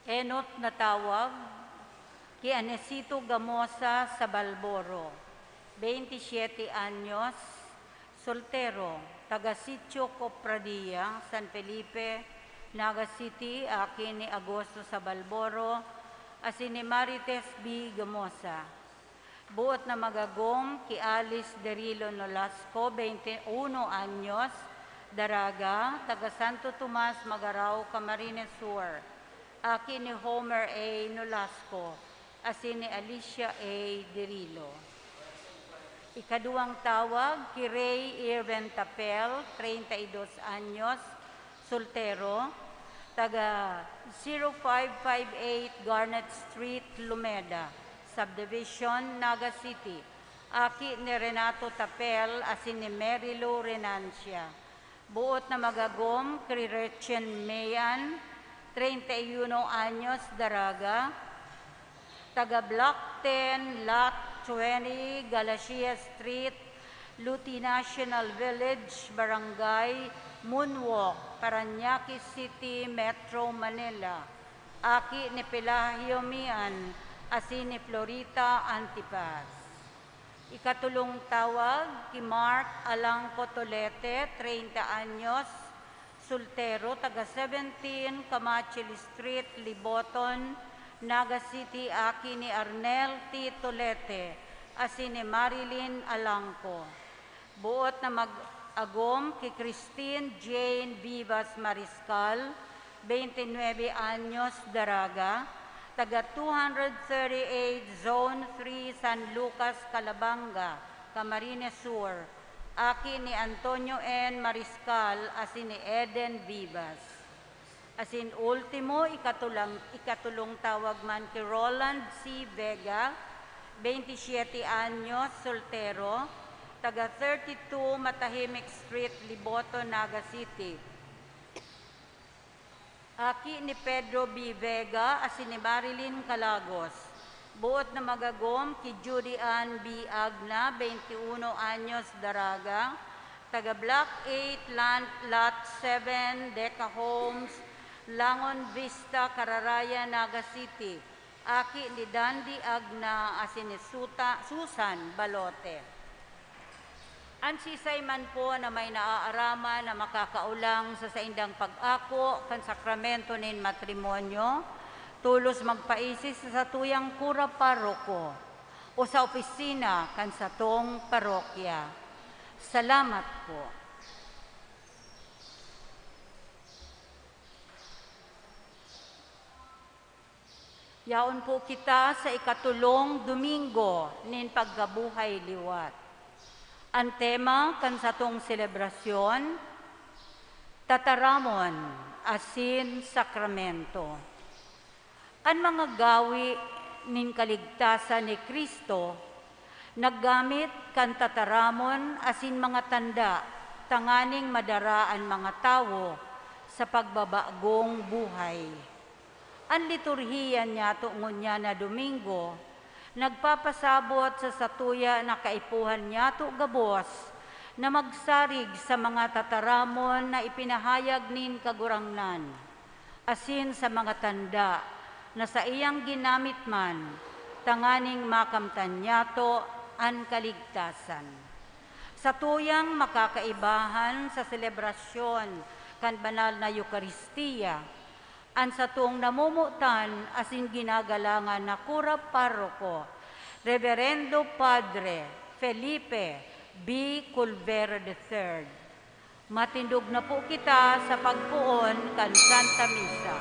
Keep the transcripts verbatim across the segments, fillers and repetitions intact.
Enot na tawag, ki Anesito Gamosa Sabalboro, veintisiete anyos, soltero, taga Sitio Copradia, San Felipe, Naga City, aki ni Agosto Sabalboro, asin ni Marites B. Gamosa. Buot na magagom ki Alice Derilo Nolasco, veintiuno anyos, daraga, taga Santo Tomas, Magarao, Camarines Sur, aki ni Homer A. Nolasco, asin ni Alicia A. Derilo. Ikaduwang tawag, ki Ray Irwin Tapel, treinta y dos anyos, soltero, taga zero five five eight Garnet Street, Lumeda, Subdivision, Naga City, aki ni Renato Tapel asin ni Mary Lou Renancia. Buot na magagom, ki Gretchen Mayan, treinta y uno anyos, daraga, taga Block ten, Lot twenty, Galacia Street, Luti National Village, Barangay Munwok, Parañaque City, Metro Manila. Aki ni Pelagio Mian asin ni Florita Antipas. Ikatulong tawag, ki Mark Alangco Tolete, treinta anyos, soltero, taga seventeen Camachil Street, Liboton, Naga City, aki ni Arnel T. Tolete asin ni Marilyn Alangco. Buot na mag-agom ki Christine Jane Vivas Mariscal, veintinuebe anyos, daraga, taga two hundred thirty-eight Zone three, San Lucas, Calabanga, Camarines Sur, aki ni Antonio N. Mariscal asin ni Eden Vivas. Asin ultimo, ikatulang-, ikatulong tawag man ki Roland C. Vega, veintisiete anyos, soltero, taga thirty-two Matahimik Street, Liboto, Naga City. Aki ni Pedro B. Vega asin ni Marilyn Calagos. Buot na magagom ki Judy Ann B. Agna, veintiuno anyos, daraga, taga Block eight, Land, Lot seven, Deca Homes, Langon Vista, Cararaya, Naga City, aki ni Dandy Agna asin ni Suta-, Susan Balote. An siisay man po na may naaaraman na makakaolang sa saindang pag-ako kan sakramento nin matrimonyo, tolos magpaisi sa satuyang kura paroko o sa opisina kan satong parokya. Salamat po. Yaon po kita sa ikatulong Domingo nin pagkabuhay liwat. An tema kan satong selebrasyon, tataramon asin sakramento. An mga gawi nin kaligtasan ni Cristo naggamit kan tataramon asin mga tanda tanganing madara an mga tawo sa pagbabagong buhay. An liturhiya niyato ngunyan na Domingo nagpapasabot sa satuya na kaipuhan niyato gabos na magsarig sa mga tataramon na ipinahayag nin Kagurangnan, asin sa mga tanda na saiyang ginamit man tanganing makamtan niyato an kaligtasan. Satuyang makakaibahan sa selebrasyon kan banal na Eukaristia, an satong namomotan asin ginagalangan na kura paroko, Reverendo Padre Felipe B. Culvera the third. Matindog na po kita sa pagpoon kan Santa Misa.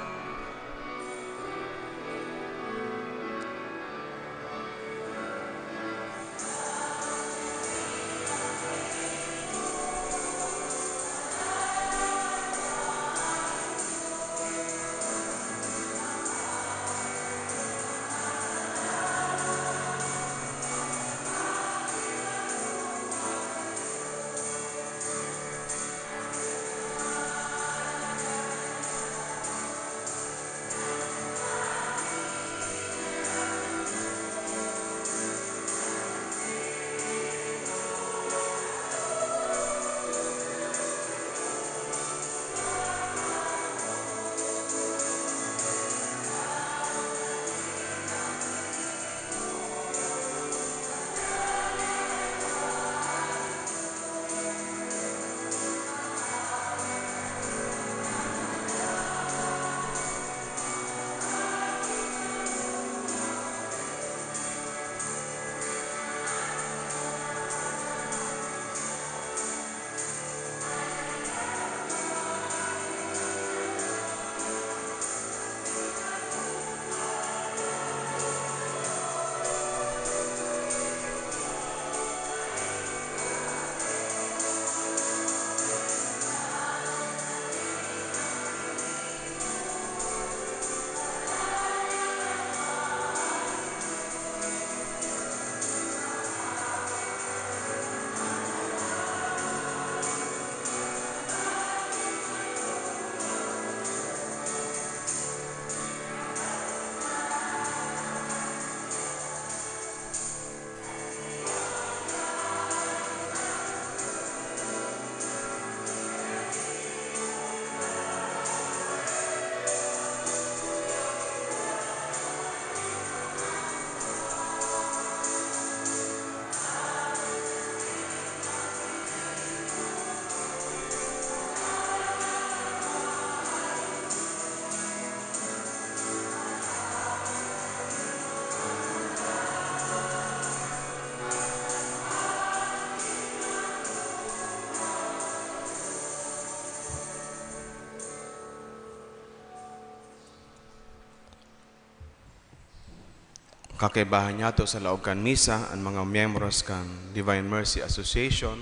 Kakaibahan niyato sa laog kan misa, an mga miyembros kan Divine Mercy Association,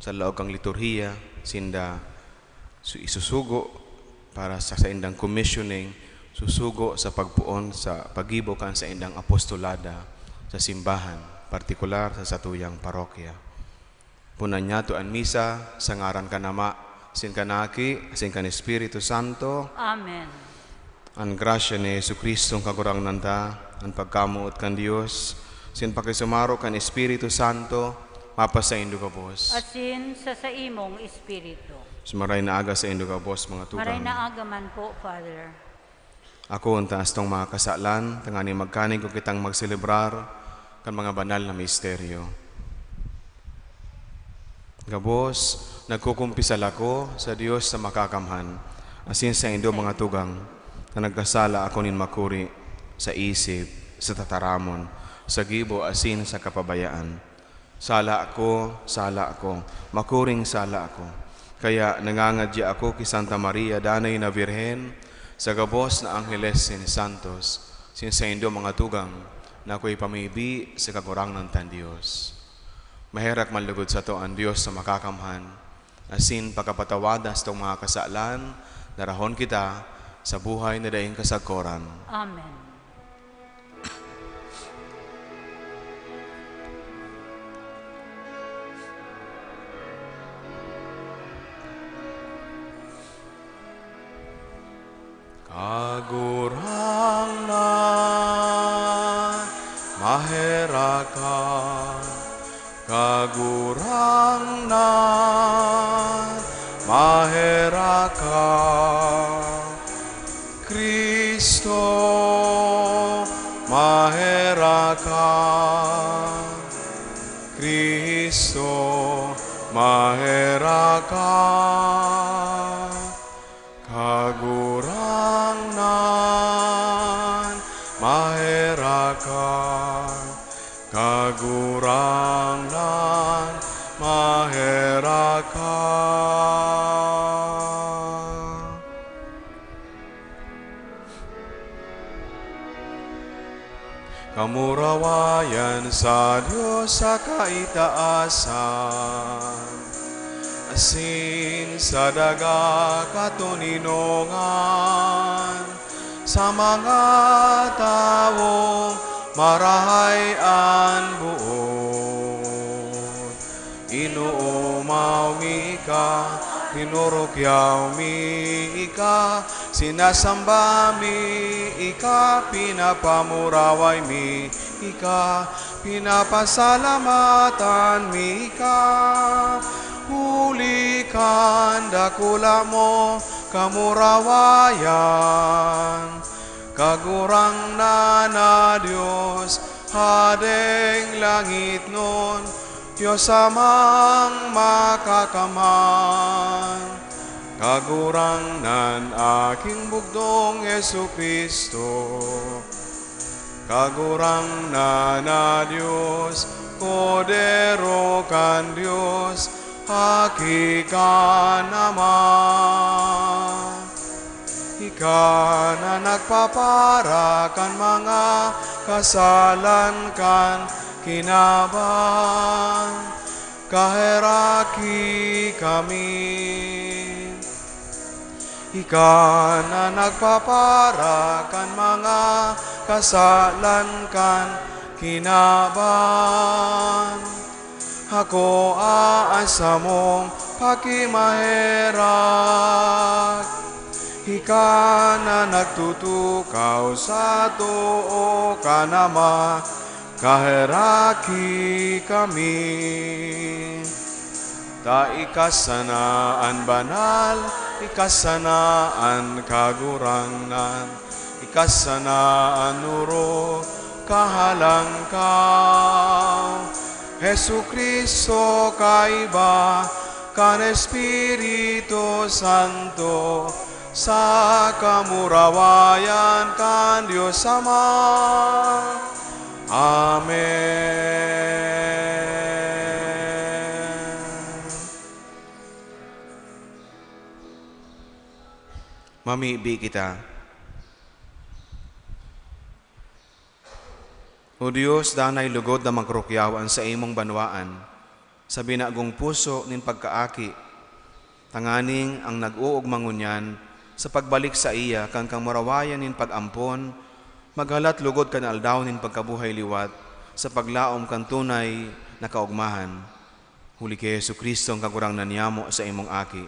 sa laog kan liturhiya, sinda su-, isusugo para sa saindang commissioning, susugo sa pagpoon sa paggibo kan saindang apostolada sa simbahan, partikular sa satuyang parokya. Punan niyato an misa sa ngaran kan Ama, asin kan Aki, asin kan Espiritu Santo. Amen. An grasya ni Jesu-Cristo, an Kagurangnan ta, an pagkamoot kan Dios, asin pakisumaro kan Espiritu Santo, mapasaindo gabos. Asin sa saimong espiritu. Sa maray na aga saindo gabos, mga tugang. Maray na aga man po, Father. Ako, an taas tong mga kasalan, tanganing magkanig ko kitang magselebrar kan mga banal na misteryo. Gabos, nagkukumpisal ako sa Dios sa Makakamhan, asin saindo, mga tugang, na nagkasala ako nin makuri sa isip, sa tataramon, sa gibo, asin sa kapabayaan. Sala ako, sala ako, makuring sala ako. Kaya nangangadya ako ki Santa Maria, danay na Birhen, sa gabos na angheles asin santos, asin saindo, mga tugang, na akoy pamibi sa Kagurangnan tang Dios. Maherak man logod sato an Dios na Makakamhan, asin pakapatawadan satong mga kasalan, darahon kita sa buhay na daing kasagkoran. Amen. Kagurangnan, maherak ka. Kagurangnan, maherak ka. Cristo, maherak ka. Cristo, maherak ka. Kagurangnan, maherak ka. Kagurangnan, maherak ka. Kamurawayan sa Dios sa kaitaasan, asin sa daga katoninongan, sa mga tawong marahay an boot. Inoomaw mi ika, tinurukyaw mi ika, sinasamba mi ika, pinapamuraway mi ika, pinapasalamatan mi ika. Huli kan dakula mo kamurawayan, Kagurangnan na Dios, Hadeng langitnon, Dios Amang Makakamhan, Kagurangnan, Aking Bugdong Jesu-Cristo, Kagurangnan na Dios, Kordero kan Dios, Aki kan Ama. Ika na nagpapara kan mga kasalan kan kinaban, kaheraki kami. Ika na nagpapara kan mga kasalan kan kinaban, hakoa an samong pakimaherak. Ika na nagtutukaw sa too kan Ama, kaheraki kami. Ta ika sana an banal, ika sana an kagurangnan, ika sana an orog, kahalangkaw. Jesu-Cristo, kaiba kan Espiritu Santo, sa kamurawayan kan Dios Ama. Amen. Mamibi kita. O Dios, danay lugod na magrukyaw an saimong banwaan sa binagong puso nin pagkaaki, tanganing ang nag-oogma ngunyan sa pagbalik saiya kan kamurawayan nin pag-ampon, maghalat lugod kan aldaw nin pagkabuhay liwat sa paglaom kan tunay na kaogmahan. Huli ki Jesu-Cristo, an Kagurangnan niyamo, saimong Aki,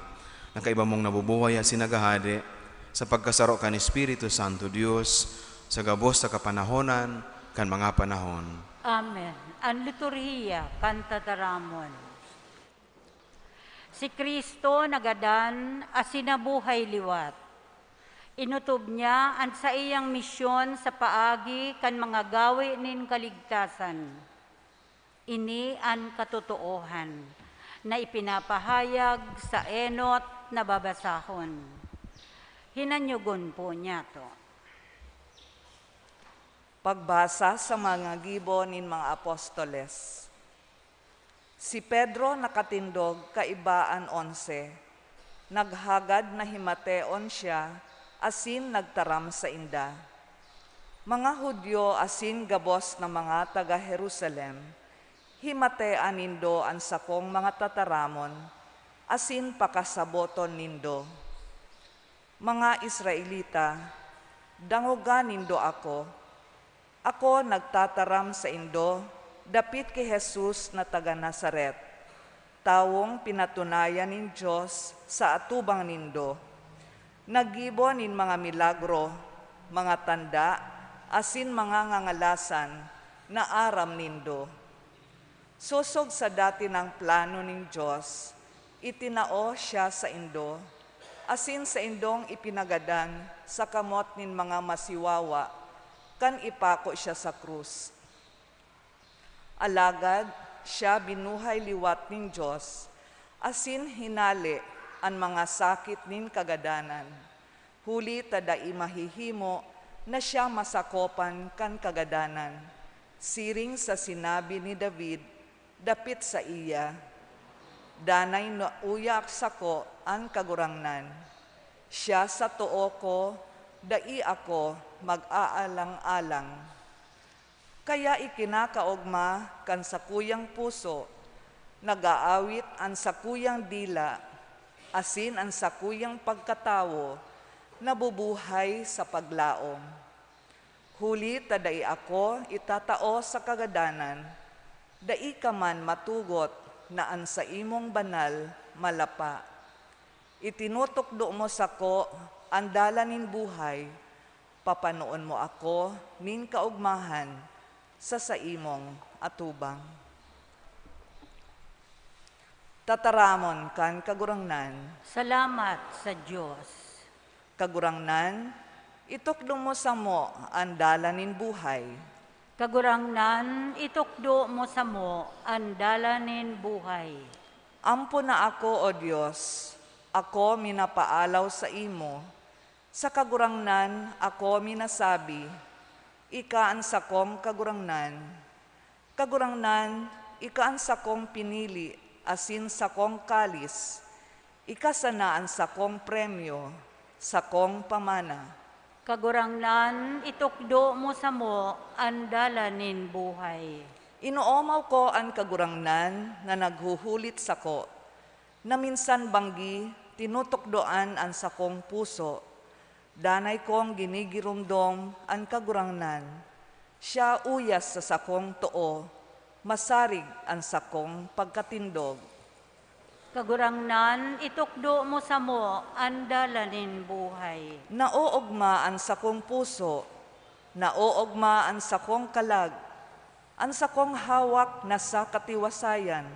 na kaiba mong nabubuhay asin naghahade sa pagkasaro kan Espiritu Santo, Dios, sa gabos na kapanahonan kan mga panahon. Amen. An liturhiya kan tataramon. Si Cristo nagadan asin nabuhay liwat. Inotob niya an saiyang misyon sa paagi kan mga gawe nin kaligtasan. Ini an katotoohan na ipinapahayag sa enot na babasahon. Hinanyogon po niyato. Pagbasa sa mga gibo nin mga apostoles. Si Pedro nakatindog kaiba an onse. Naghagad na himateon siya asin nagtaram sainda, "Mga Judio asin gabos na mga taga Jerusalem, himatea nindo an sakong mga tataramon asin pakasaboton nindo. Mga Israelita, dangoga nindo ako. Ako nagtataram saindo dapit ki Jesus na taga Nazaret, tawong pinatunayan nin Dios sa atubang nindo. Naggibo nin mga milagro, mga tanda, asin mga ngangalasan na aram nindo. Sosog sa dati nang plano nin Dios, itinao siya saindo, asin saindong ipinagadan sa kamot nin mga masiwawa kan ipako siya sa krus. Alagad siya binuhay liwat nin Dios, asin hinale an mga sakit nin kagadanan, huli ta dai mahihimo na siya masakopan kan kagadanan, siring sa sinabi ni David dapit saiya, "Danay nauya sako an Kagurangnan. Siya sa too ko, dai ako mag-aalang-alang." Kaya ikinakaogma kan sakuyang puso, nag-aawit an sakuyang dila, asin an sakuyang pagkatawo nabubuhay sa paglaom. Huli ta dai ako itatao sa kagadanan, dai ka man matugot na an saimong banal malapa. Itinutukdo mo sako an dalan nin buhay, papanoon mo ako nin kaogmahan sa saimong atubang. Tataramon kan Kagurangnan. Salamat sa Dios. Kagurangnan, itukdo mo samo an dalan nin buhay. Kagurangnan, itukdo mo samo an dalan nin buhay. Ampona ako, O Dios, ako minapaalaw saimo. Sa Kagurangnan ako minasabi, "Ika an sakong Kagurangnan." Kagurangnan, ika an sakong pinili asin sakong kalis. Ika sana an sakong premyo, sakong pamana. Kagurangnan, itukdo mo samo an dalan nin buhay. Inoomaw ko an Kagurangnan na naghuhulit sako, na minsan banggi tinutukdoan an sakong puso. Danay kong ginigiromdom an Kagurangnan. Siya uyas sa sakong too, masarig an sakong pagkatindog. Kagurangnan, itukdo mo samo an dalan nin buhay. Naoogma an sakong puso, naoogma an sakong kalag, an sakong hawak nasa katiwasayan.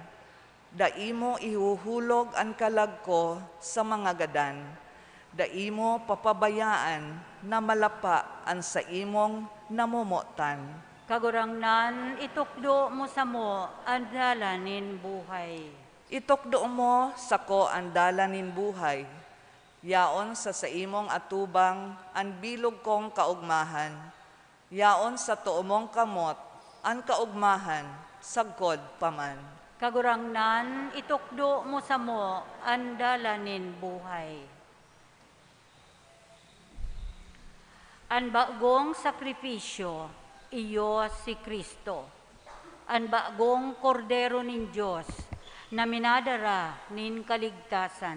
Dai mo ihuhulog an kalag ko sa mga gadan, dai mo papabayaan na malapa an saimong namomotan. Kagurangnan, itukdo mo samo an dalan nin buhay. Itukdo mo sako an dalan nin buhay. Yaon sa saimong atubang an bilog kong kaogmahan. Yaon sa too mong kamot an kaogmahan sagkod pa man. Kagurangnan, itukdo mo samo an dalan nin buhay. An bagong sakripisyo. Iyo si Cristo, an bagong Kordero nin Dios na minadara nin kaligtasan.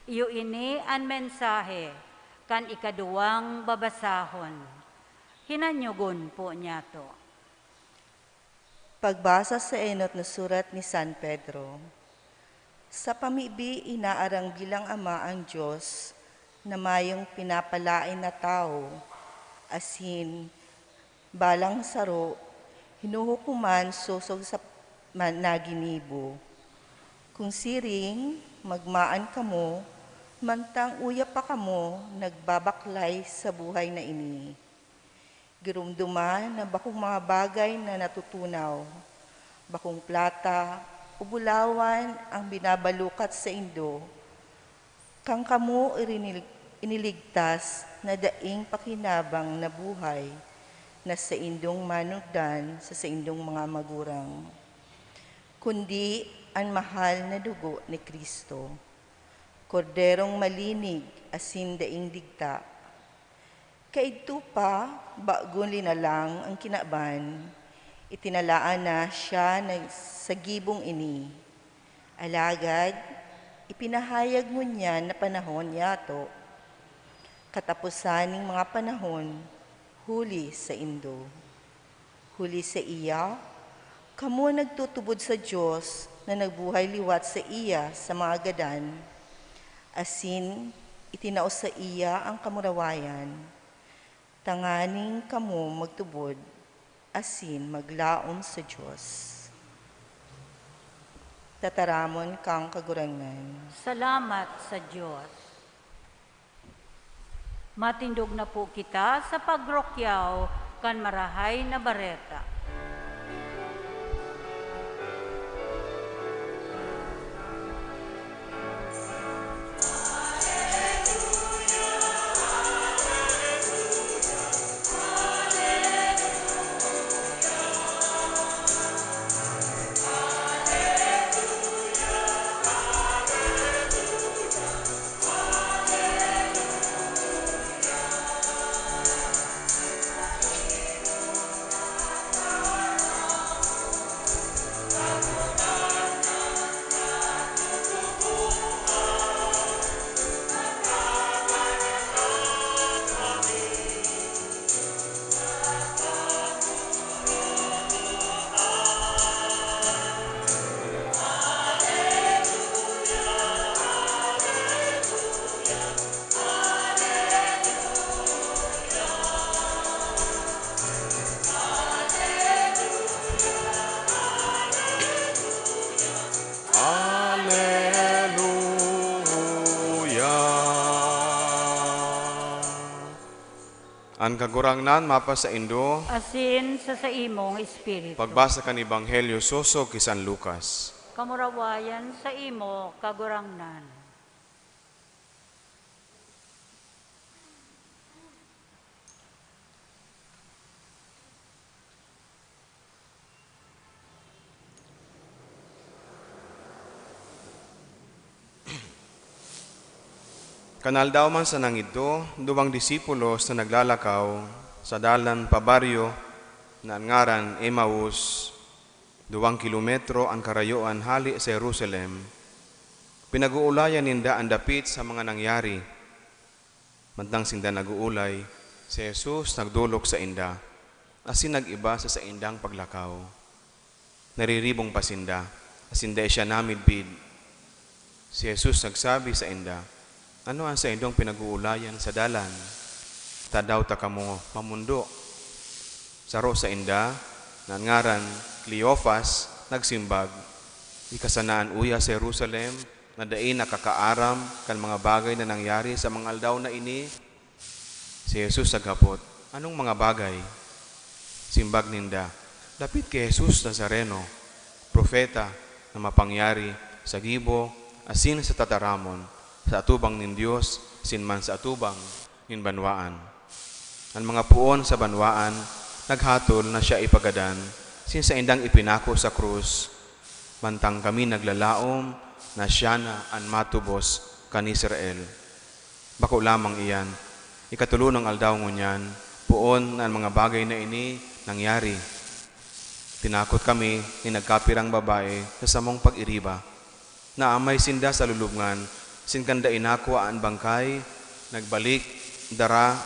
Iyo ini an mensahe kan ikaduwang babasahon. Hinanyogon po niyato. Pagbasa sa enot na surat ni San Pedro. Sa pamibi, inaarang bilang ama ang Dios na mayong pinapalaen na tawo, asin balang saro, hinuhukoman sosog sa ma-, na ginibo. Kung siring, magmaan kamo, mantang uya pa kamo nagbabaklay sa buhay na ini. Giromdoman na bakong mga bagay na natutunaw, bakong plata o bulawan ang binabalukat saindo, kan kamo irinil-, iniligtas na daing pakinabang na buhay na saindong manugdan sa saindong mga magurang, kundi an mahal na dugo ni Cristo, Korderong malinig asin daing digta. Kaidto pa, bago linalang an kinaban, itinalaan na siya na sa gibong ini. Alagad, ipinahayag ngunyan na panahon niyato, kataposan nin mga panahon, huli saindo. Huli saiya, kamo nagtutubod sa Dios na nagbuhay liwat saiya sa mga gadan, asin itinao saiya an kamurawayan, tanganing kamo magtubod asin maglaom sa Dios. Tataramon kan Kagurangnan. Salamat sa Dios. Matindog na po kita sa pagrukyaw kan Marahay na Bareta. Aleluya. An Kagurangnan mapasaindo. Asin sa saimong espiritu. Pagbasa kan Ebanghelyo sosog ki San Lucas. Kamurawayan saimo, Kagurangnan. Kan aldaw man sana ngidto, duwang disipulos na naglalakaw sa dalan pa baryo na an ngaran Emaus, duwang kilometro an karayoan hale sa Jerusalem. Pinag-oolayan ninda an dapit sa mga nangyari. Mantang sinda nag-oolay, si Jesus nagdolok sainda, asin nag-iba sa saindang paglakaw. Nariribong pa sinda, asin dai siya namidbid. Si Jesus nagsabi sainda, "Ano an saindong pinag-oolayan sa dalan? Tadaw ta kamo mamondo?" Saro sainda, na an ngaran Cleofas, nagsimbag, "Ika sana an uya sa Jerusalem na dai nakakaaram kan mga bagay na nangyari sa mga aldaw na ini?" Si Jesus naghapot, "Anong mga bagay?" Simbag ninda, "Dapit ki Jesus Nazareno, propeta na mapangyari sa gibo asin sa tataramon, sa atubang nin Dios asin man sa atubang nin banwaan. An mga poon sa banwaan naghatol na siya ipagadan, asin saindang ipinako sa krus, mantang kami naglalaom na siya na an matubos kan Israel. Bako lamang iyan, ikatolonong aldaw ngunyan, Poon na an mga bagay na ini nangyari. Tinakot kami nin nagkapirang babae sa samong pag-iriba. Naamay sinda sa lulubngan, sinda kan dai nakua an bangkay, nagbalik, dara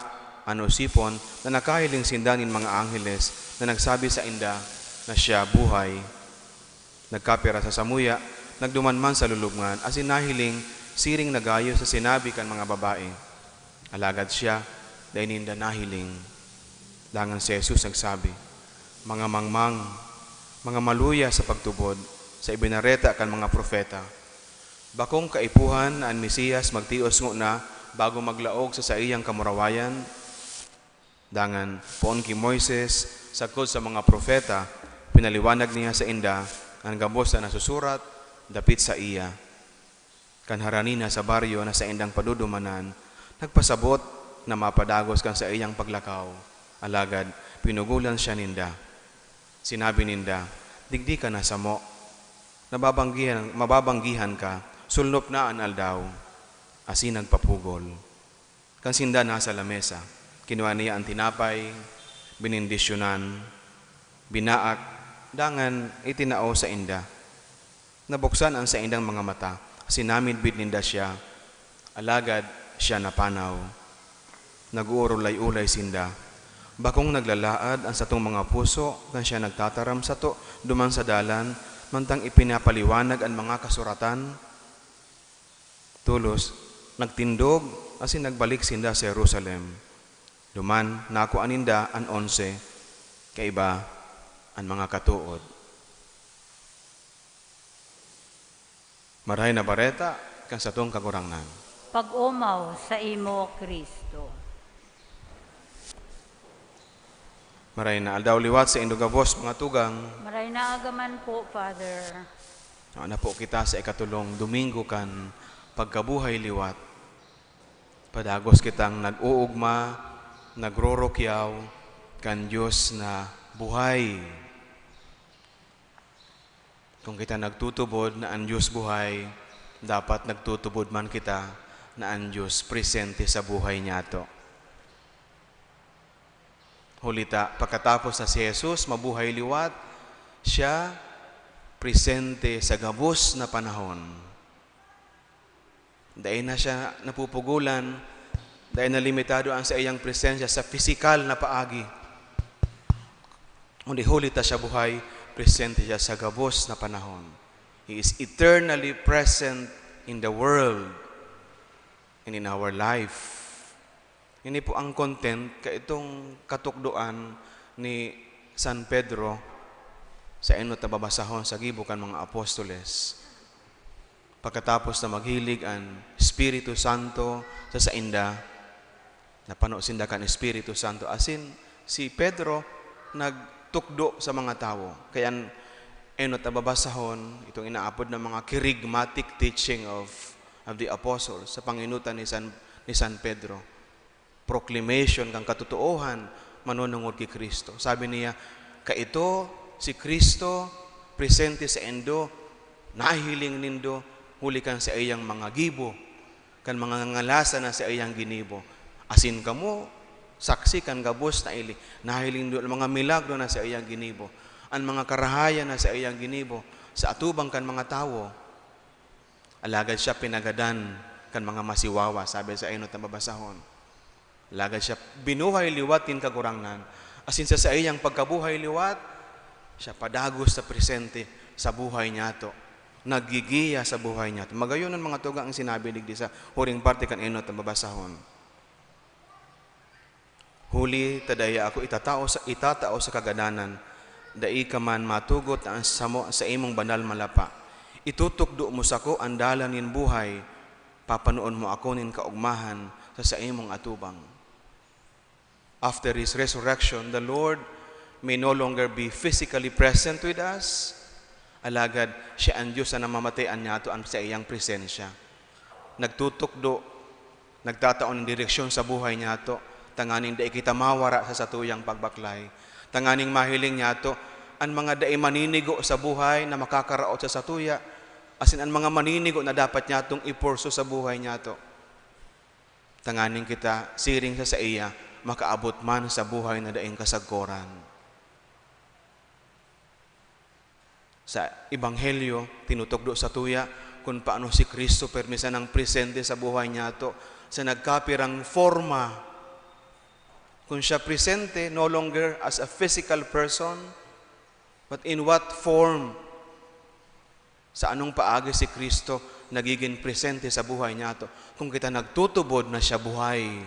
an osipon na nakahiling sinda nin mga angheles na nagsabi sainda na siya buhay. Nagkapira sa samuya, nagduman man sa lulubngan, asin nahiling siring na gayo sa sinabi kan mga babae. Alagad siya, dai ninda nahiling. Dangan si Jesus nagsabi, "Mga mangmang, mga maluya sa pagtubod, sa ibinareta kan mga propeta, bakong kaipuhan na an Mesiyas magtios ngona bago maglaog sa saiyang kamurawayan? Dangan, poon ki Moises, sagkod sa mga propeta, pinaliwanag niya sainda an gabos na nasusurat dapit saiya." Kan harani na sa baryo na saindang padudumanan, nagpasabot na mapadagos kan saiyang paglakaw, alagad pinugolan siya ninda. Sinabi ninda, "Digdi ka na samo. Nababanggihan, mababanggihan ka, sulnop na an aldaw." Asin nagpapugol. Kan sinda nasa lamesa, kinua niya an tinapay, benendisyonan, binaak, dangan itinao sainda. Nabuksan an saindang mga mata, asin namidbid ninda siya, alagad siya napanaw. Nag-uurulay-ulay sinda. Bakong naglalaad an satong mga puso kan siya nagtataram sato duman sa dalan, mantang ipinapaliwanag an mga kasuratan? Tolos, nagtindog asin nagbalik sinda sa Jerusalem. Duman, nakua ninda an onse, kaiba an mga katood. Marahay na Bareta kan satong Kagurangnan. Pag-omaw saimo, Cristo. Maray na aldaw liwat saindo gabos, mga tugang. Maray na aga man po, Father. Napo kita sa ikatulong Domingo kan pagkabuhay liwat. Padagos kitang nag-oogma, nagrorokyaw kan Dios na buhay. Kung kita nagtutubod na an Dios buhay, dapat nagtutubod man kita na an Dios presente sa buhay niyato. Huli ta, pakatapos na si Jesus mabuhay liwat, siya presente sa gabos na panahon. Dai na siya napupugolan, dai na limitado an saiyang presensya sa pisikal na paagi. Kundi huli ta siya buhay, presente siya sa gabos na panahon. He is eternally present in the world and in our life. Ini po ang content kaitong katukdoan ni San Pedro sa enot na babasahon sa gibo kan mga apostoles. Pagkatapos na maghilig an Espiritu Santo sa sainda, napano sinda kan Espiritu Santo, asin si Pedro nagtukdo sa mga tawo. Kaya an enot na babasahon, itong inaapod na mga kerygmatic teaching of, of the apostles, sa pangenotan ni San, ni San Pedro. Proclamation kan katotoohan manunungod ki Cristo. Sabi niya, "Kaito, si Cristo, presente saindo, nahiling nindo, huli kan saiyang mga gibo, kan mga ngangalasan na saiyang ginibo. Asin kamo, saksi kan gabos na ili, nahiling nindo an mga milagro na saiyang ginibo, an mga karahayan na saiyang ginibo sa atubang kan mga tawo." Alagad siya pinagadan kan mga masiwawa, sabi sa enot na babasahon. Alagad siya binuhay liwat nin Kagurangnan. Asin sa saiyang pagkabuhay liwat, siya padagos sa presente sa buhay niyato. Naggigiya sa buhay niyato. Magayon an mga tugang ang sinabi digdi sa huring parte kan enot na babasahon. Huli ta dai ako itatao sa, itatao sa kagadanan, dai ka man matugot na an samo sa imong banal malapa. Itutukdo mo sako an dalan nin buhay, papanoon mo ako nin kaogmahan sa saimong atubang. After his resurrection, the Lord may no longer be physically present with us, alagad siya an Dios na namamatean niyato an saiyang presensya. Nagtutukdo, nagtatao nin direksyon sa buhay niyato, tanganing dai kita mawara sa satuyang pagbaklay. Tanganing mahiling niyato an mga dai maninigo sa buhay na makakaraot sa satuya, asin an mga maninigo na dapat niyatong ipurso sa buhay niyato. Tanganing kita siring sa saiya, makaabot man sa buhay na daing kasagkoran. Sa Ebanghelyo, tinutukdo satuya kun paano si Cristo pirmi sanang presente sa buhay niyato, sa nagkapirang forma. Kun siya presente, no longer as a physical person, but in what form? Sa anong paagi si Cristo nagigin presente sa buhay niyato? Kung kita nagtutubod na siya buhay,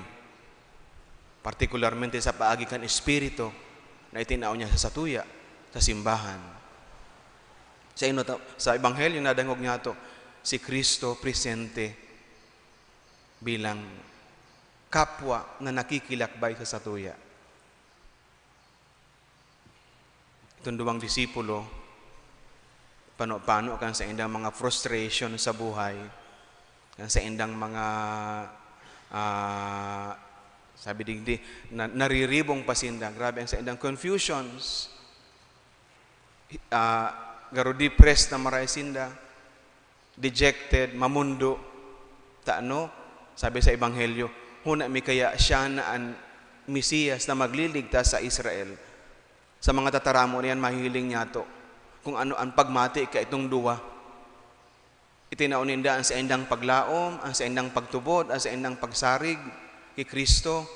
partikularmente sa paagi kan Espiritu na itinao niya sa satuya, sa simbahan. Sa ino ta-, sa Ebanghelyo, nadangog niyato si Cristo presente bilang kapwa na nakikilakbay sa satuya. Itong duwang disipulo, pano-pano kan saindang mga frustration sa buhay, kan saindang mga, ah, sabi digdi, na, nariribong pa sinda. Grabe ang saindang confusions. Ah, garo depressed na maray sinda, dejected, mamundo. Ta ano? Sabi sa Ebanghelyo, "Huna mi kaya siya na an Mesiyas na magliligtas sa Israel." Sa mga tataramon na yan, mahihiling niyato kung ano an pagmati kaitong duwa. Itinao ninda an saindang paglaom, an saindang pagtubod, an saindang pagsarig ki Cristo.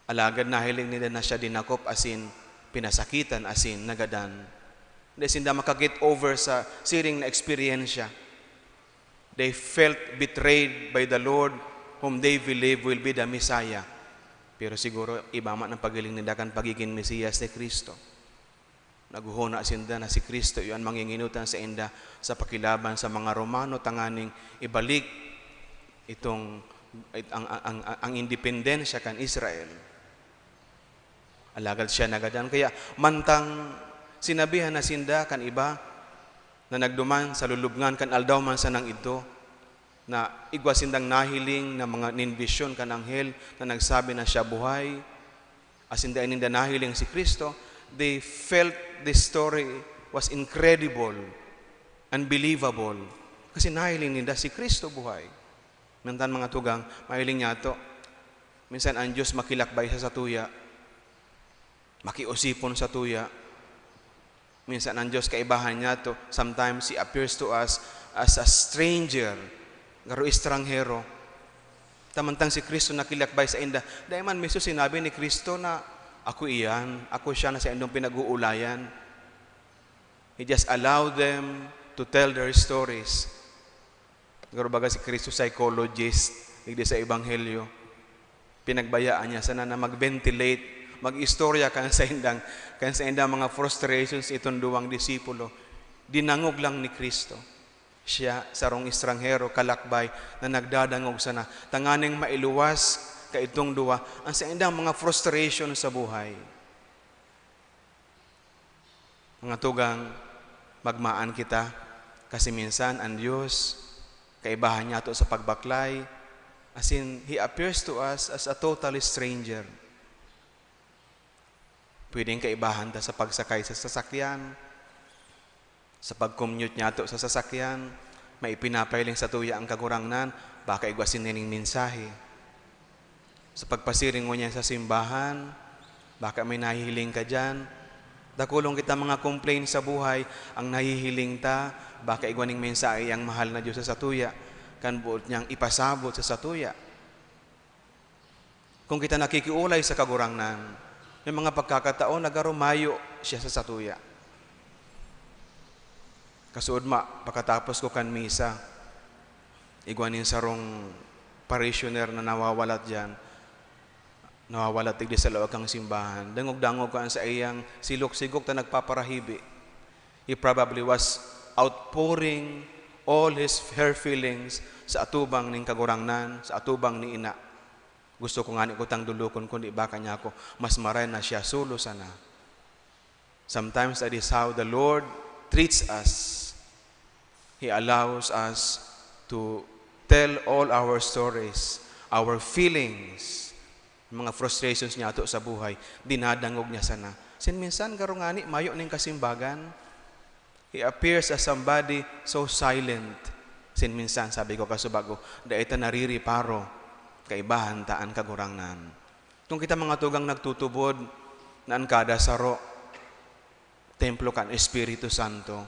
Alagad nahiling ninda na siya dinakop asin pinasakitan asin nagadan. Dai sinda maka-get over sa siring na eksperyensya. They felt betrayed by the Lord whom they believe will be the Messiah. Pero siguro iba man ang paghiling ninda kan pagigin Mesiyas ni Cristo. Naghohona sinda na si Cristo iyo an mangingenotan sainda sa pakilaban sa mga Romano tanganing ibalik itong, it-, ang, ang, ang, ang independensya kan Israel. Alagad siya nagadan. Kaya mantang sinabihan na sinda kan iba na nagduman sa lulubngan kan aldaw man sanang idto, na igwa sindang nahiling na mga nin bisyon kan anghel na nagsabi na siya buhay, asin dai ninda nahiling si Cristo, they felt this story was incredible, unbelievable. Kasi nahiling ninda si Cristo buhay. Minsan, mga tugang, mahiling niyato, minsan ang Diyos makilakbay sa satuya, makiosipon satuya. Minsan ang Diyos kaibahan niyato, sometimes He appears to us as a stranger, garo estranghero. Samantang si Cristo nakilakbay sainda, dai man mismo sinabi ni Cristo na, "Ako iyan, ako siya na saindong pinag-uulayan." He just allowed them to tell their stories. Garo baga si Cristo psychologist, digdi sa Ebanghelyo. Pinagbayaan niya sana na mag-ventilate, mag-istorya kan saindang, kan saindang mga frustrations itong duwang disipulo. Dinangog lang ni Cristo. Siya, sarong estranghero, kalakbay, na nagdadangog sana, tanganing mailuwas kaitong duwa ang saindang mga frustration sa buhay. Mga tugang, magmaan kita, kasi minsan ang Diyos, kaibahan niyato sa pagbaklay, asin He appears to us as a totally stranger. Pwedeng kaibahan ta sa pagsakay sa sasakyan, sa pag-commute niyato sa sasakyan, may ipinapahiling satuya ang Kagurangnan, baka igwa sining mensahe. Sa pagpasiring ngunyan sa simbahan, baka may nahihiling ka diyan. Dakulon kita mga complaint sa buhay, ang nahihiling ta, baka igwa ning mensahe ang mahal na Diyos sa satuya, kan boot niyang ipasabot sa satuya. Kung kita nakikiolay sa Kagurangnan, may mga pagkakataon na garo mayo siya sa satuya. Kasuodma, pakatapos ko kan misa, igwa nin sarong parishioner na nawawalat diyan, nawawalat digdi sa laog kan simbahan. Dangog-dangog ko an saiyang silok-sigok ta nagpaparahibi. He probably was outpouring all his, her feelings sa atubang nin Kagurangnan, sa atubang ni Ina. Gusto ko ngani kutang dolokon, kundi baka niya ako mas maray na siya solo sana. Sometimes that is how the Lord treats us. He allows us to tell all our stories, our feelings, mga frustrations niyato sa buhay, dinadangog niya sana. Sin minsan, garo ngani, mayo ning kasimbagan. He appears as somebody so silent. Sin minsan, sabi ko kasubago, dai ta naririparo, kaibahan ta an Kagurangnan. Kung kita mga tugang nagtutubod na an kada saro, templo kan Espiritu Santo,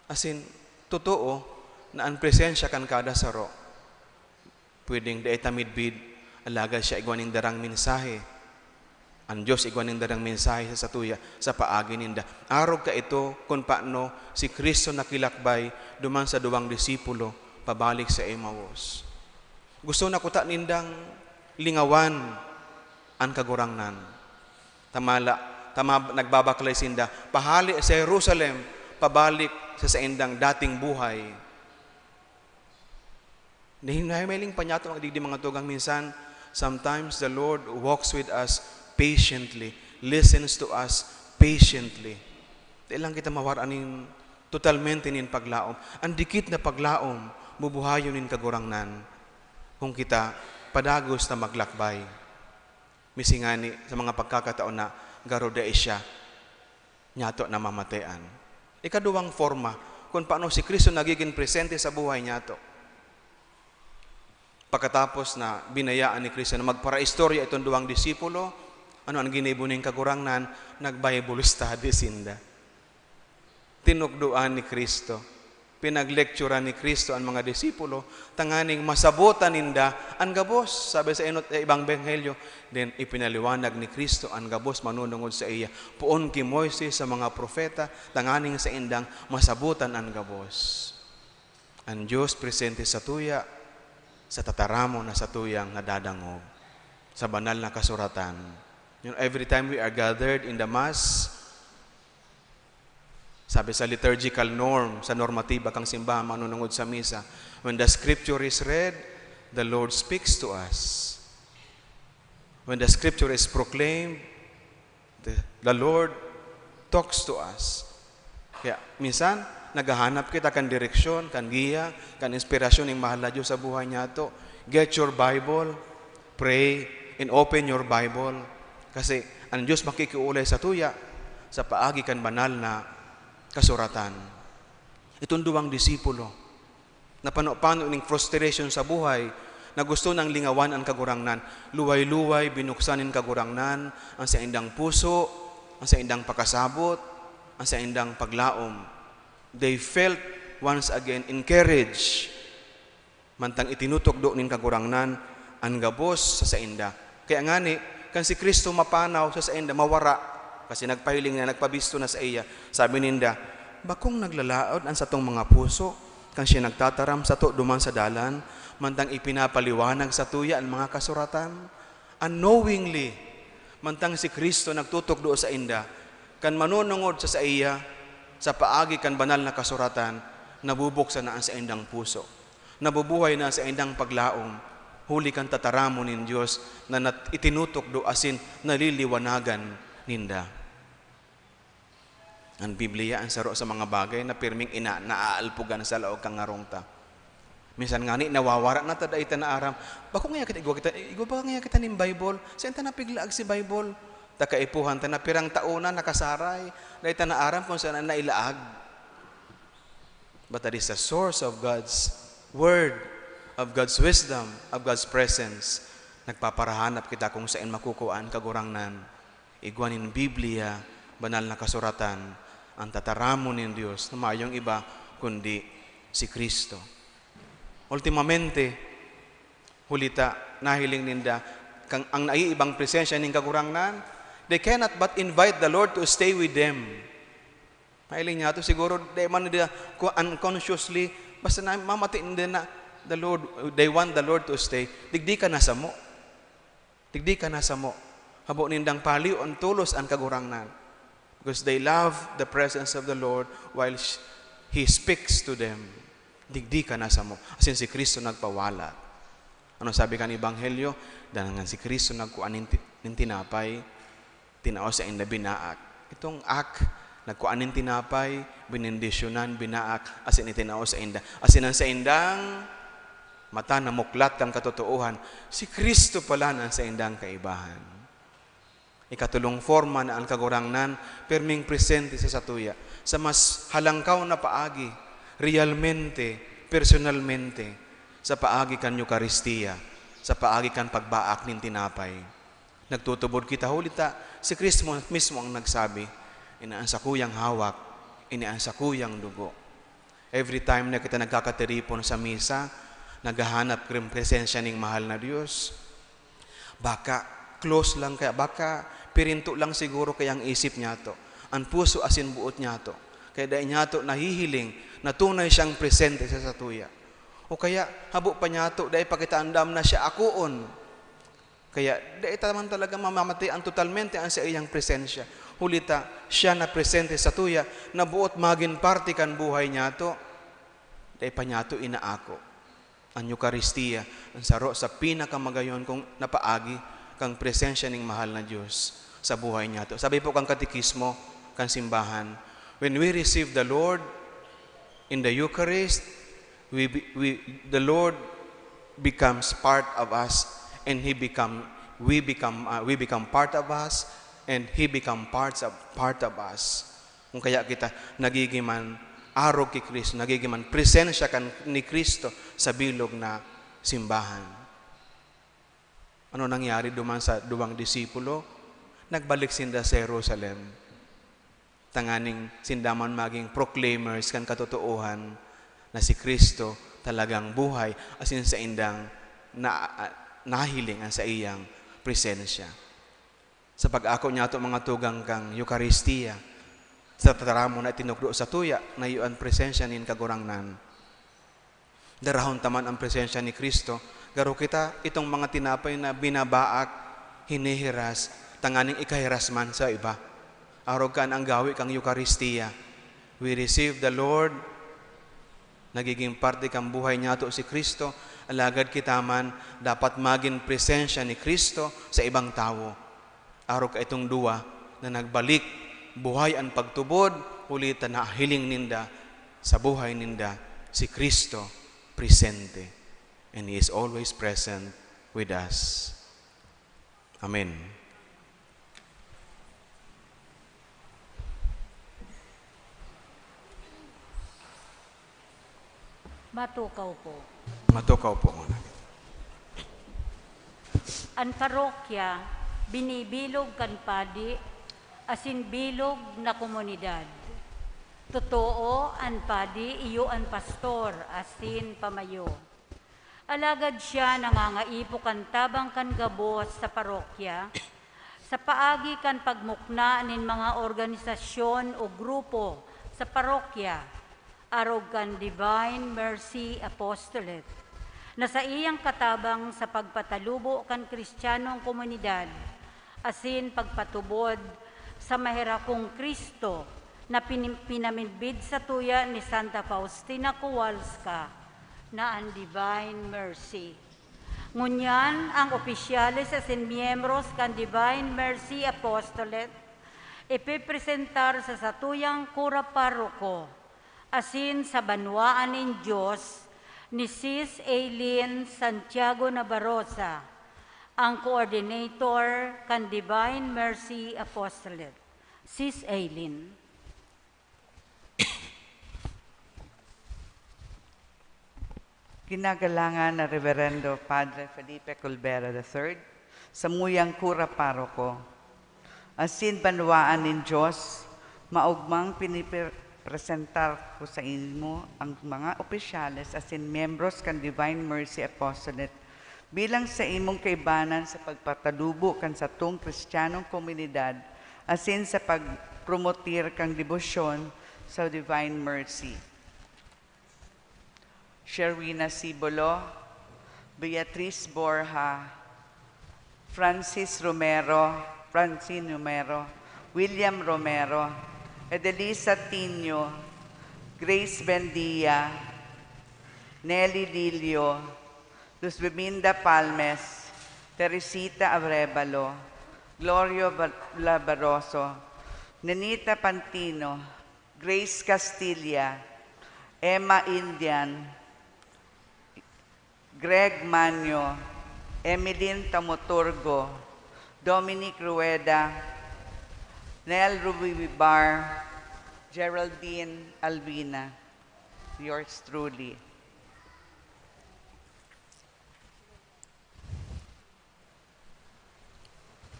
asin totoo na an presensya kan kada saro, pwedeng dai ta midbid, alagad siya igwa nin darang mensahe. An Dios igwa nin darang mensahe sa satuya, sa paagi ninda. Arog kaito kun paano si Cristo nakilakbay duman sa duwang disipulo pabalik sa Emmaus. Gusto na kuta nindang lingawan an Kagurangnan. Tamala, tama, nagbabaklay sinda pahale sa Jerusalem, pabalik sa saindang dating buhay. Nahimahiling pa niyato ang digdi mga tugang minsan, sometimes the Lord walks with us patiently, listens to us patiently. Di lang kita mawar-an nin totalmente nin paglaom. Ang dikit na paglaom, bubuhayon nin Kagurangnan. Kung kita padagos na maglakbay. Misingani sa mga pagkakataon na garo dai siya niyato namamatean. Ikaduwang forma kung paano si Cristo nagigin presente sa buhay niyato. Pagkatapos na binayaan ni Cristo na magparaistorya itong duwang disipulo, ano ang ginibo ning Kagurangnan? Nag-Bible study sinda. Tinukdoan ni Cristo. Pinaglektura ni Cristo an mga disipulo, tanganing masabotan ninda an gabos. Sabi sa inot, eh, ibang ebanghelyo, then ipinaliwanag ni Cristo an gabos manunungod saiya, poon ki Moises sa mga propeta, tanganing saindang masabotan an gabos. An Dios presente satuya sa tataramon na satuyang nadadangog sa Banal na Kasuratan. You know, every time we are gathered in the Mass, sabi sa liturgical norm, sa normatiba kan simbahan manunungod sa misa, when the scripture is read, the Lord speaks to us. When the scripture is proclaimed, the, the Lord talks to us. Kaya minsan, naghahanap kita kan direksyon, kan giya, kan inspirasyon ning mahal na Dios sa buhay niyato. Get your Bible, pray, and open your Bible. Kasi an Dios makikiolay satuya sa paagi kan Banal na Kasuratan. Itong duwang disipulo, napano-pano ning frustration sa buhay, na gusto nang lingawan an Kagurangnan. Luway-luway, binuksan nin Kagurangnan an saindang puso, an saindang pakasabot, an saindang paglaom. They felt once again encouraged. Mantang itinutukdo nin Kagurangnan an gabos sa sainda. Kaya ngani, kan si Cristo mapanaw sa sainda, mawara, kasi nagpahiling na, nagpabisto na saiya, sabi ninda, "Bakong naglalaad an satong mga puso kan siya nagtataram sato duman sa dalan, mantang ipinapaliwanag satuya an mga kasuratan?" Unknowingly, mantang si Cristo nagtutukdo sainda, kan manunungod sa saiya, sa paagi kan Banal na Kasuratan, nabubuksan na an saindang puso. Nabubuhay na an saindang paglaom, huli kan tataramon nin Dios na nat-, itinutukdo asin naliliwanagan ninda. An Biblia, an saro sa mga bagay na pirming ina-, naaalpogan sa laog kan ngarong ta. Minsan ngani, nawawara na ta, dai ta naaram. Bako ngaya kita, igwa kita, igwa ba ngaya kita nin Bible? Sain ta napiglaag si Bible? Ta kaipuhan ta na, pirang taon na nakasaray. Dai ta naaram kung saan na nailaag. But that is the source of God's word, of God's wisdom, of God's presence. Nagpaparahanap kita kung sain makukuha an Kagurangnan. Igwa nin Biblia, Banal na Kasuratan, an tataramon nin Dios na mayong iba kundi si Cristo. Ultimamente, huli ta nahiling ninda kan ang naiibang presensya nin Kagurangnan, they cannot but invite the Lord to stay with them. Mahiling niyato, siguro, di man nila, ku-, unconsciously, basta na mamati ninda na the Lord, they want the Lord to stay. Digdi ka na samo. Digdi ka na samo. Habo nindang palion tolos an Kagurangnan. Because they love the presence of the Lord while sh-, He speaks to them. Digdi ka na samo. Asin si Cristo nagpawalat. Ano sabi kan Ebanghelyo? Dangan si Cristo nagkua nin ti-, nin tinapay, tinao sainda, binaak. Itong ak, nagkua nin tinapay, benendisyonan, binaak, asin itinao sainda. Asin an saindang mata namuklat kan katotoohan, si Cristo pala na an saindang kaibahan. Ikatulong forma na an Kagurangnan perming presente sa satuya, sa mas halangkaw na paagi, realmente, personalmente, sa paagi kan Eukaristia, sa paagi kan pagbaak nin tinapay. Nagtutubod kita, huli ta si Cristo mismo ang nagsabi, "Ini an sakuyang hawak, ini an sakuyang dugo." Every time na kita nagkakatiripon sa misa, naghahanap kan presensya ning mahal na Dios. Baka close lang kaya, baka pirinto lang siguro kaya ang isip niyato, an puso asin boot niyato. Kaya dai niyato nahihiling na tunay siyang presente sa satuya. O kaya, habo pa niyato, dai pa kita andam na siya akoon. Kaya dai ta man talaga mamamatian totalmente an saiyang presensya. Huli ta, siya na presente satuya, na boot magin parte kan buhay niyato. Dai pa niyato inaako. An Eukaristia, an saro sa pinakamagayon kong napaagi kan presensya ning mahal na Dios sa buhay niyato. Sabi po kan katekismo kan simbahan, "When we receive the Lord in the Eucharist, we, be- we, the Lord becomes part of us, and He become, we become, uh, we become part of us, and He become parts of, part of us." Kung kaya kita nagiging man arog ki Cristo, nagiging man presensya kan, ni Cristo sa bilog na simbahan. Ano nangyari duman sa duwang disipulo? Nagbalik sinda sa Jerusalem, tanganing sinda man magin proclaimers kan katotoohan na si Cristo talagang buhay, asin saindang na, nahiling an saiyang presensya. Sa pag-ako niyato, mga tugang, kan Eukaristia, sa tataramon na itinukdo satuya, na iyo an presensya nin Kagurangnan. Darahon ta man an presensya ni Cristo, garo kita itong mga tinapay na binabaak, hinihiras, tanganing ikahiras man sa iba. Arog kan ang gawi kan Eukaristia. We receive the Lord, nagiging parte kan buhay niyato si Cristo, alagad kita man dapat magin presensya ni Cristo sa ibang tawo. Arog kaitong duwa na nagbalik buhay an pagtubod, huli ta nahiling ninda sa buhay ninda si Cristo presente. And He is always present with us. Amen. Matukaw po. Matukaw po muna. An parokya binibilog kan padi asin bilog na komunidad. Totoo, an padi iyo an pastor asin pamayo. Alagad siya nangangaipo kan tabang kan gabos sa parokya sa paagi kan pagmukna nin mga organisasyon o grupo sa parokya, arog kan Divine Mercy Apostolate, na saiyang katabang sa pagpatalubo kan Kristiyanong komunidad asin pagpatubod sa maherakong Cristo na pini-, pinamidbid satuya ni Santa Faustina Kowalska na an Divine Mercy. Ngunyan, ang opisyales asin miyembros kan Divine Mercy Apostolate ipipresentar sa satuyang kura paroko asin sa banwaan nin Dios ni Sis Aileen Santiago Nabarosa, ang coordinator kan Divine Mercy Apostolate. Sis Aileen. Kinagalangan na Reverendo Padre Felipe Colbera the third, samuyang kura paroko, asin banwaan nin Dios, maogmang pinipresentar ko sa imo ang mga opisyales asin miyembros kan Divine Mercy Apostolate bilang sa imong kaibanan sa pagpatalubo kan satong Kristiyanong komunidad asin sa pagpromotir kan debosyon sa Divine Mercy. Sherwina Sibolo, Beatriz Borja, Francis Romero, Francine Romero, William Romero, Edelisa Tinio, Grace Bendia, Nelly Lilio, Luzbeminda Palmes, Teresita Arévalo, Glorio Ba-, Labaroso, Nenita Pantino, Grace Castilla, Emma Indian, Greg Manyo, Emeline Tamoturgo, Dominic Rueda, Nel Rubibar, Geraldine Albina. Yours truly.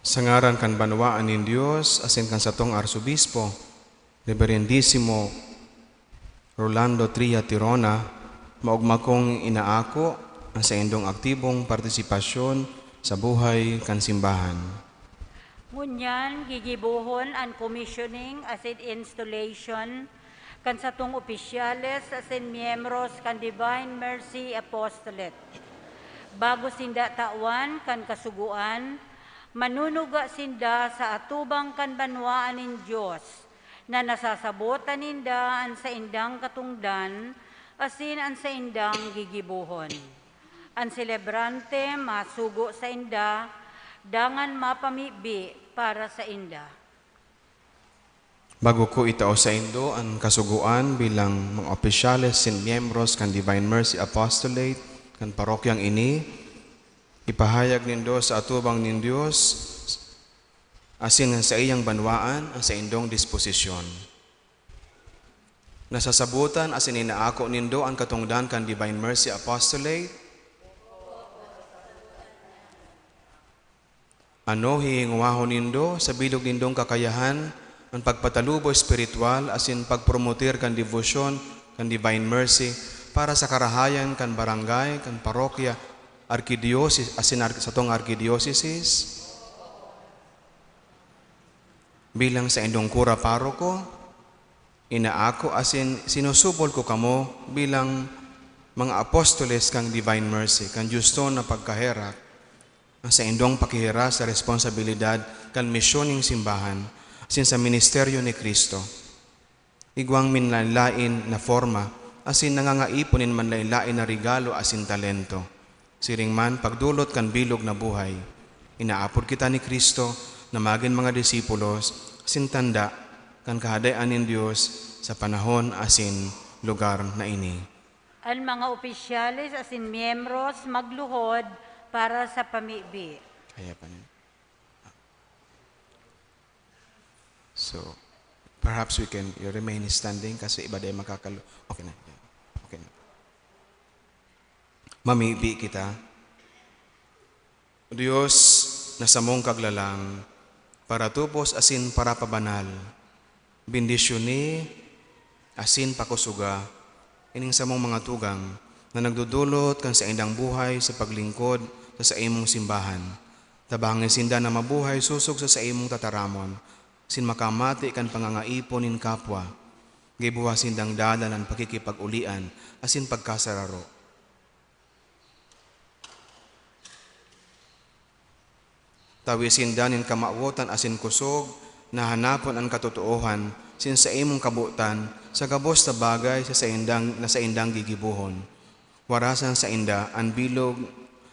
Sa ngaran kan banwaan nin Dios asin kan satong Arsobispo, Reverendisimo Rolando Tria Tirona, maogma kong inaako an saindong aktibong partisipasyon sa buhay kan simbahan. Ngunyan, gigibohon an commissioning asin installation kan satong opisyales asin miyembros kan Divine Mercy Apostolate. Bago sinda tawan kan Kasugoan, manunuga sinda sa atubang kan banwaan nin Dios, na nasasabotan ninda an saindang katongdan asin an saindang gigibohon. An selebrante masugo sainda, dangan mapamibi para sainda. Bago ko itao saindo an Kasugoan bilang mga opisyales asin miyembros kan Divine Mercy Apostolate kan parokyang ini, ipahayag nindo sa atubang nin Dios asin sa saiyang banwaan an saindong disposisyon. Nasasabotan asin inaako nindo an katongdan kan Divine Mercy Apostolate? Ano hihingwahon nindo sa bilog nindong kakayahan an pagpatalubo espiritual asin pagpromotir kan debosyon kan Divine Mercy para sa karahayan kan barangay, kan parokya, arkidiosis-, asin ar-, satong arkidiosesis? Bilang saindong kura paroko, inaako asin sinusubol ko kamo bilang mga apostoles kan Divine Mercy, kan dioston na pagkaherak, an saindong pakihiras sa responsabilidad kan misyon nin simbahan asin sa ministeryo ni Cristo. Igwang manlaen-laen na forma asin nangangaipon nin manlaen-laen na regalo asin talento. Siring man, pagdolot kan bilog na buhay. Inaapod kita ni Cristo na magin mga disipulos asin tanda kan Kahadean nin Dios sa panahon asin lugar na ini. An mga opisyales asin miyembros magluhod para sa pamibi. Kaya pa niya. So, perhaps we can, you remain standing kasi iba day makakalo-, okay na. Okay na. Mamibi kita. O Dios, na samong kaglalang, paratubos asin parapabanal, bendisyoni asin pakusoga ining samong mga tugang na nagdodolot kan saindang buhay sa paglingkod sa saimong simbahan. Tabangi sinda na mabuhay sosog sa saimong tataramon, asin makamati kan pangangaipon nin kapwa. Giboha sindang dalan an pakikipag-olian asin pagkasararo. Tawi sinda nin kamawotan asin kosog na hanapon an katotoohan asin saimong kabotan sa gabos na bagay sa saindang, na saindang gigibohon. Warasan sainda an bilog,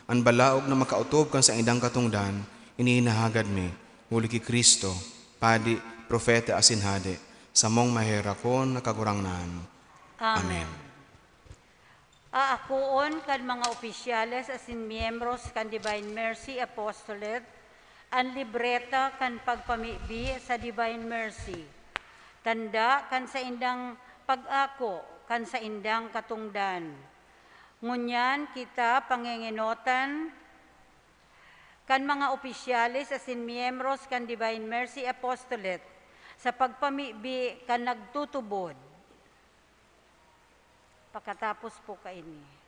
an balaog na makaotob kan saindang katongdan, ini hinahagad mi, huli ki Cristo, Padi, Propeta asin Hade, samong maherakon na Kagurangnan. Amen. Amen. Aakoon kan mga opisyales asin miyembros kan Divine Mercy Apostolate an libreta kan pagpamibi sa Divine Mercy, tanda kan saindang pag-ako kan saindang katongdan. Ngunyan kita pangengenotan kan mga opisyales asin miyembros kan Divine Mercy Apostolate sa pagpamibi kan nagtutubod. Pakatapos po kaini.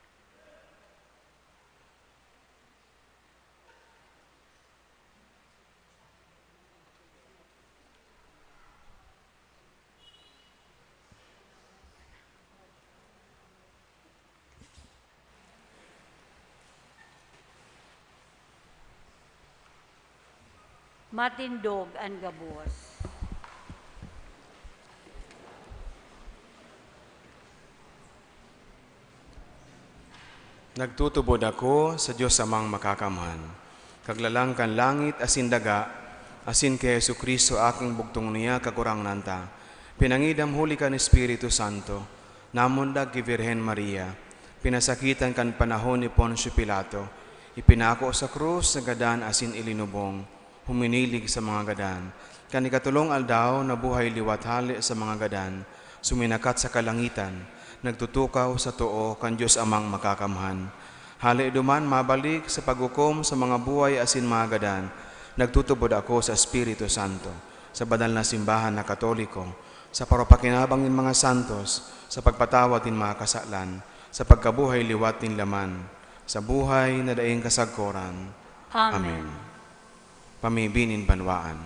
Matindog an gabos. Nagtutubod ako sa Dios Amang Makakamhan, Kaglalang kan langit asin daga, asin ki Jesu-Cristo, aking bugtong niya, Kagurangnan ta, pinangidam huli kan Espiritu Santo, namundag ki Birhen Maria, pinasakitan kan panahon ni Poncio Pilato, ipinako sa krus na gadan asin ilinubong, huminilig sa mga gadan. Kan ikatolong aldaw, nabuhay liwat hale sa mga gadan, suminakat sa kalangitan, nagtutukaw sa too kan Dios Amang Makakamhan. Hale duman mabalik sa paghukom sa mga buhay asin mga gadan, Nagtutubod ako sa Espiritu Santo, sa banal na simbahan na Katoliko, sa parupakinabang nin mga santos, sa pagpatawad nin mga kasalan, sa pagkabuhay liwat nin laman, sa buhay na daing kasagkoran. Amen. Amen. Pamibi nin banwaan.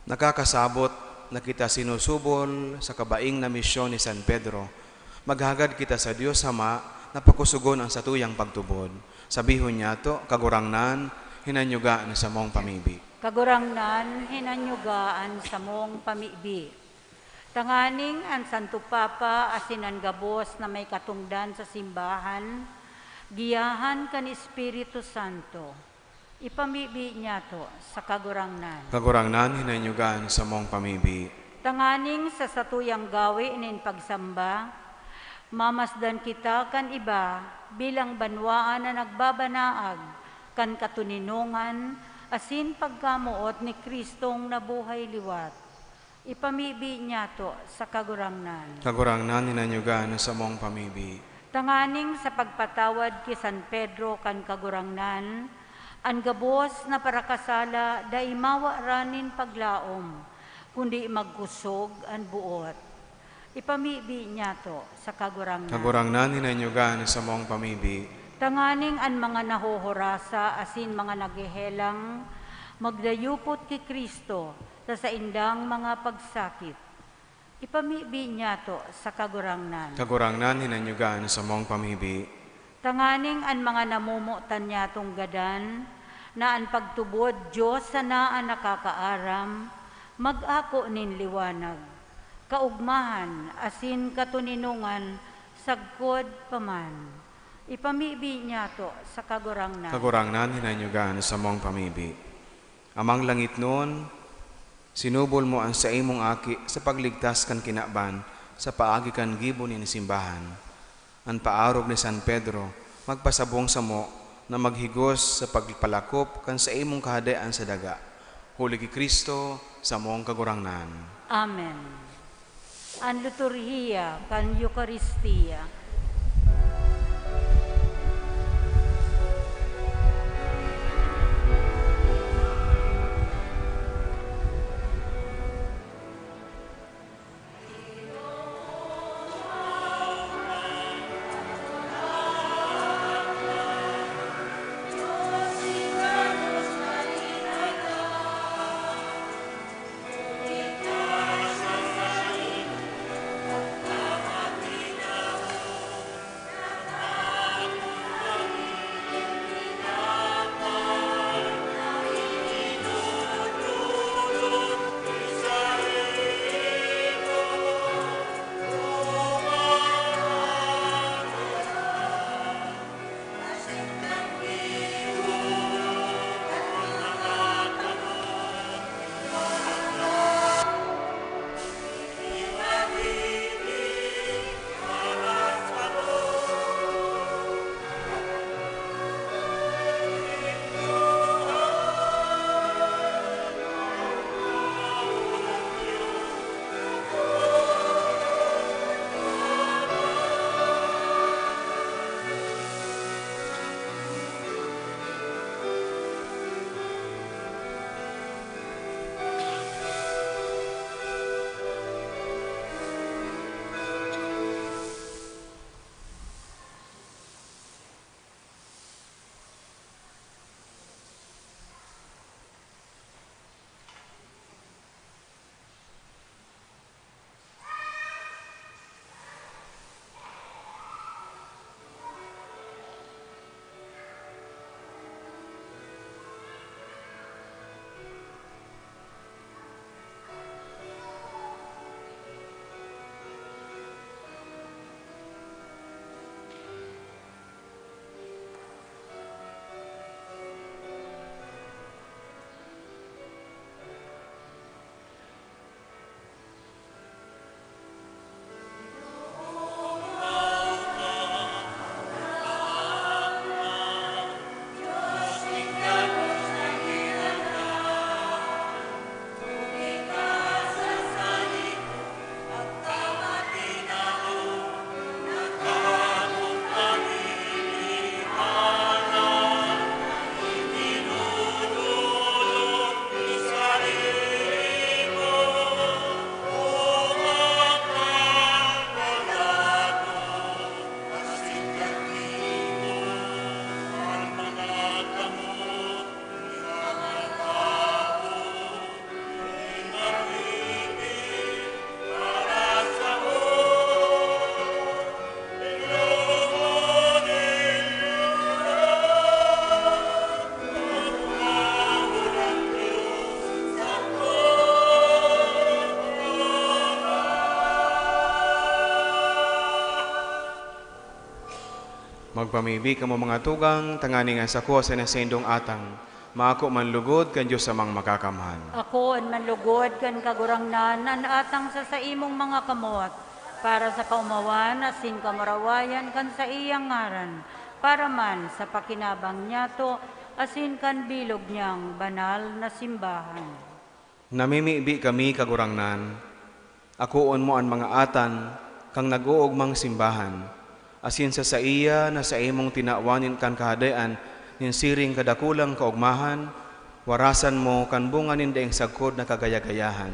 Nakakasabot na kita sinusubol sa kabaing na misyon ni San Pedro. Maghagad kita sa Dios Ama na pakusugon an satuyang pagtubod. Sabihon niyato, "Kagurangnan, hinanyuga an samong pamibi." Kagurangnan, hinanyuga an samong pamibi. Tanganing an Santo Papa asin an gabos na may katongdan sa simbahan, giyahan kan Espiritu Santo. Ipamibi niyato sa Kagurangnan. Kagurangnan, hinanyuga an samong pamibi. Tanganing sa satuyang gawe nin pagsamba, mamasdan kita kan iba bilang banwaan na nagbabanaag kan katoninongan asin pagkamoot ni Cristong nabuhay liwat. Ipamibi niyato sa Kagurangnan. Kagurangnan, hinanyuga an samong pamibi. Tanganing sa pagpatawad ki San Pedro kan Kagurangnan, an gabos na parakasala dai mawaran nin paglaom, kundi magkusog an buot. Ipamibi niyato sa Kagurangnan. Kagurangnan, hinanyuga an samong pamibi. Tanganing an mga nahorasa asin mga naghehelang magdayupot ki Cristo sa saindang mga pagsakit. Ipamibi niyato sa Kagurangnan. Kagurangnan, hinanyuga an samong pamibi. Tanganing an mga namomotan niyatong gadan, na an pagtubod Dios sana an nakakaaram, mag-ako nin liwanag, kaogmahan, asin katoninongan sagkod pa man. Ipamibi niyato sa Kagurangnan. Kagurangnan, hinanyuga an samong pamibi. Amang langitnon, sinubol mo an saimong Aki sa pagligtas kan kinaban sa paagi kan gibo nin simbahan. An paarog ni San Pedro magpasabong samo na maghigos sa pagpalakop kan saimong Kahadean sa daga, huli ki Cristo, samong Kagurangnan. Amen. An liturhiya kan Eukaristia. Magpamibi kamo, mga tugang, tanganing an sako asin an saindong atang maako man lugod kan Dios Amang Makakamhan. Akoon man lugod kan Kagurangnan an atang sa saimong mga kamot, para sa kaomawan asin kamurawayan kan saiyang ngaran, para man sa pakinabang niyato asin kan bilog niyang banal na simbahan. Namimibi kami, Kagurangnan, akoon mo an mga atan kan nag-oogmang simbahan, asin sa saiya na saimong tinawan nin kan Kahadean nin siring kadakulang kaogmahan, warasan mo kan bunga nin daing sagkod na kagaya-gayahan,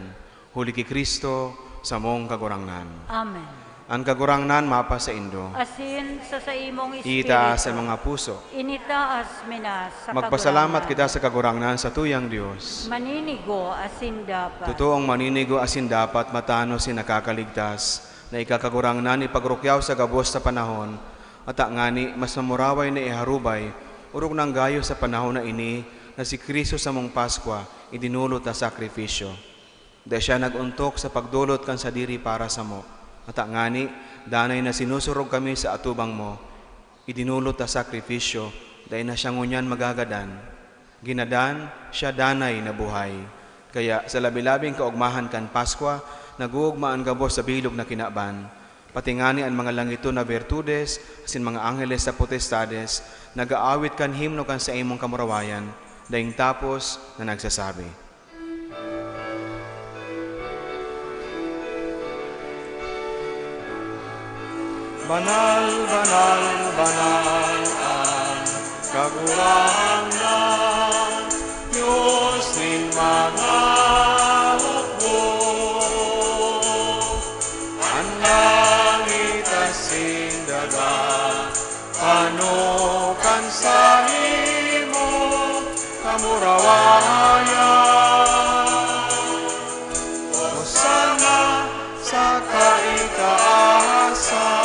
huli ki Cristo, samong Kagurangnan. Amen. An Kagurangnan mapasaindo. Asin sa saimong espiritu. Itaas an mga puso. Initaas mi na sa Magpasalamat Kagurangnan. Kita sa Kagurangnan, satuyang Dios. Maninigo asin dapat. Totoong maninigo asin dapat, matanos asin nakakaligtas, na ika, Kagurangnan, ipagrukyaw sa gabos na panahon, ata ngani mas mamuraway na iharubay, orog nang gayo sa panahon na ini, na si Cristo samong Paskwa, idinolot na sakripisyo. Dai siya nag-ontok sa pagdolot kan sadiri para samo. Ata ngani, danay na sinusurog kami sa atubang mo. Idinolot na sakripisyo, dai na siya ngunyan magagadan. Ginadan, siya danay na buhay. Kaya, sa labi-labing kaogmahan kan Paskwa, nag-oogma an gabos sa bilog na kinaban. Pati ngani an mga langiton na bertudes, asin mga angheles sa potestades, nag-aawit kan himno kan saimong kamurawayan, daing tapos na nagsasabi, "Banal, banal, banal an Kagurangnan, Dios nin mga hukbo. An langit asin daga pano kan saimong kamurawayan. Hosana sa kaitaasan.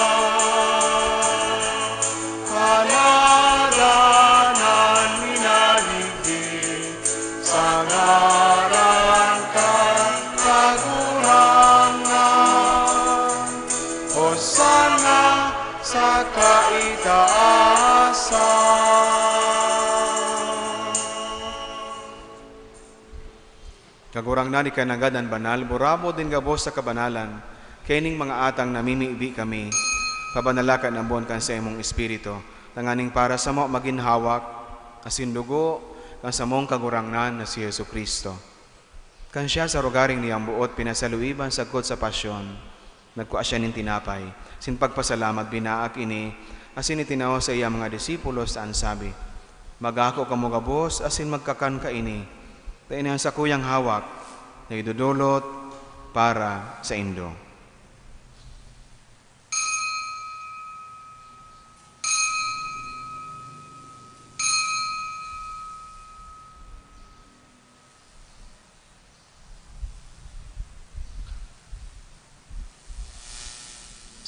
Paladanan minaligdi sa ngaran kan Kagurangnan. Hosana sa kaitaasan." Kagurangnan, ika nanggad an banal, burabod nin gabos sa kabanalan, kaining mga atang namimibi kami, pabanala kan ambon kan saimong Espiritu, tanganing para samo magin hawak asin dugo kan samong Kagurangnan na si Jesu-Cristo. Kan siya sa rogaring niyang boot pinasaluiban sagkod sa pasyon, nagkua siya nin tinapay, sin pagpasalamat binaak ini, asin itinao sa iya mga disipulos ta an sabi, "Mag-ako kamo gabos asin magkakan kaini, ta ini an sakuyang hawak na idodolot para saindo."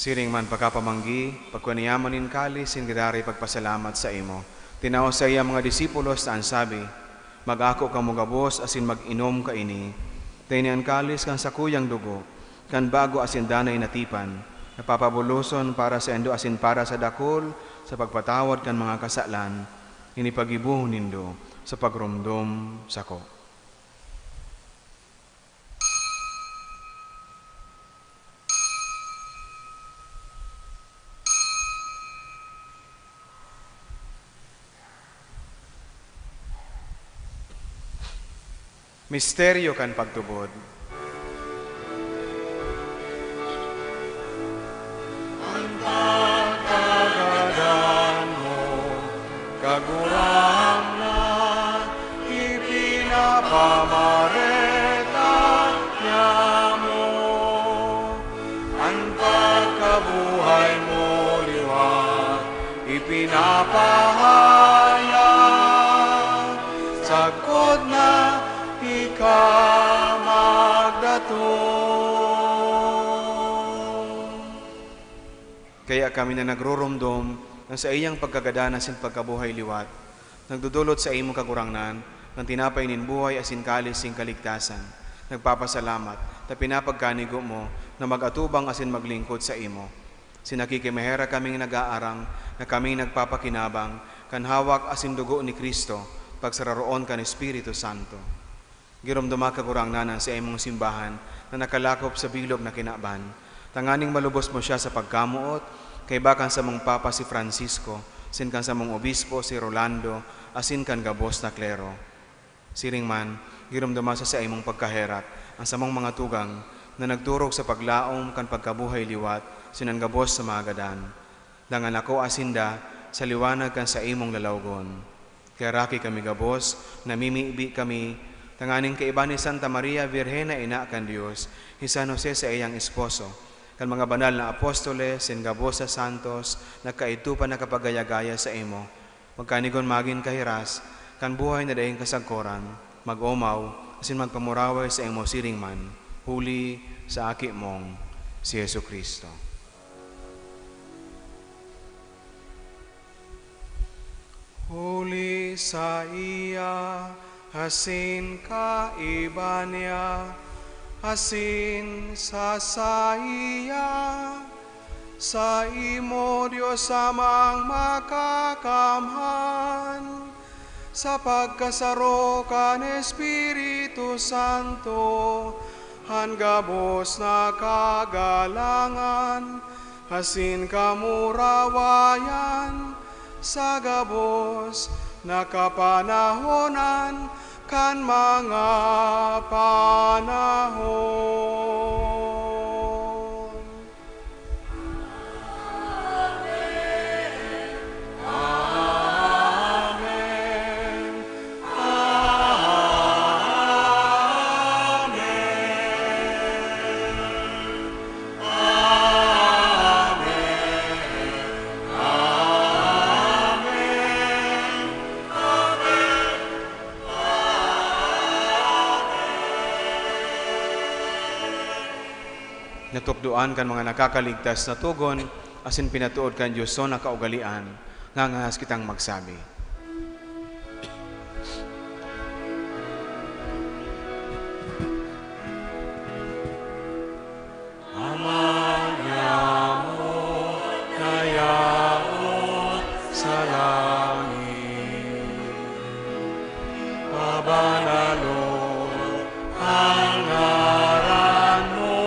Siring man pakapamanggi, pagkua niya man nin kalis, singgidari pagpasalamat saimo. Tinao saiya mga disipulos ta an sabi, "Mag-ako kamo gabos asin mag-inom kaini. Ta ini an kalis kan sakuyang dugo, kan bago asin danay na tipan, na papabuloson para saindo asin para sa dakul sa pagpatawad kan mga kasalan. Ini paggibohon nindo sa pagromdom sako." Misteryo kan pagtubod. An pagkagadan mo, Kagurangnan, ipinapamareta niamo. An pagkabuhay mo liwat ipinapahayag, sagkod na ika magdatong. Kaya kami na nagroromdom kan saiyang pagkagadan asin pagkabuhay liwat, nagdodolot saimo, Kagurangnan, kan tinapay nin buhay asin kalis nin kaligtasan. Nagpapasalamat ta pinapagkanigo mo na mag-atubang asin maglingkod saimo. Sinakikimaherak kaming nag-aarang na kaming nagpapakinabang kan hawak asin dugo ni Cristo, pagsararoon kan Espiritu Santo. Giromdoma, Kagurangnan, an saimong simbahan na nakalakop sa bilog na kinaban, tanganing malubos mo siya sa pagkamoot, kaiba kan samong Papa si Francisco, asin kan samong Obispo si Rolando, asin kan gabos na klero. Siring man, giromdoma sa saimong pagkaherak an samong mga tugang na nagturog sa paglaom kan pagkabuhay liwat asin an gabos sa mga gadan. Dangan akoa sinda sa liwanag kan saimong lalawgon. Kaheraki kami gabos, namimibi kami, tanganing kaiba ni Santa Maria Birhen na ina kan Dios, hi San Jose saiyang esposo, kan mga banal na apostoles, asin gabos na santos na kaidto pa nakapagaya-gaya saimo, magkanigon magin kahiras kan buhay na daing kasagkoran, mag-omaw asin magpamuraway saimo siring man, huli sa Aki mong si Jesu-Cristo. Huli saiya, asin kaiba niya, asin sa saiya, saimo, Dios Amang Makakamhan, sa pagkasaro kan Espiritu Santo, an gabos na kagalangan asin kamurawayan sa gabos na kapanahonan kan mga panahon. Natukdoan kan mga nakakaligtas na togon asin pinatood kan Dios na kaugalean, ngangahas kitang magsabi. Ama niamo na yaon sa langit, pabanalon an ngaran mo,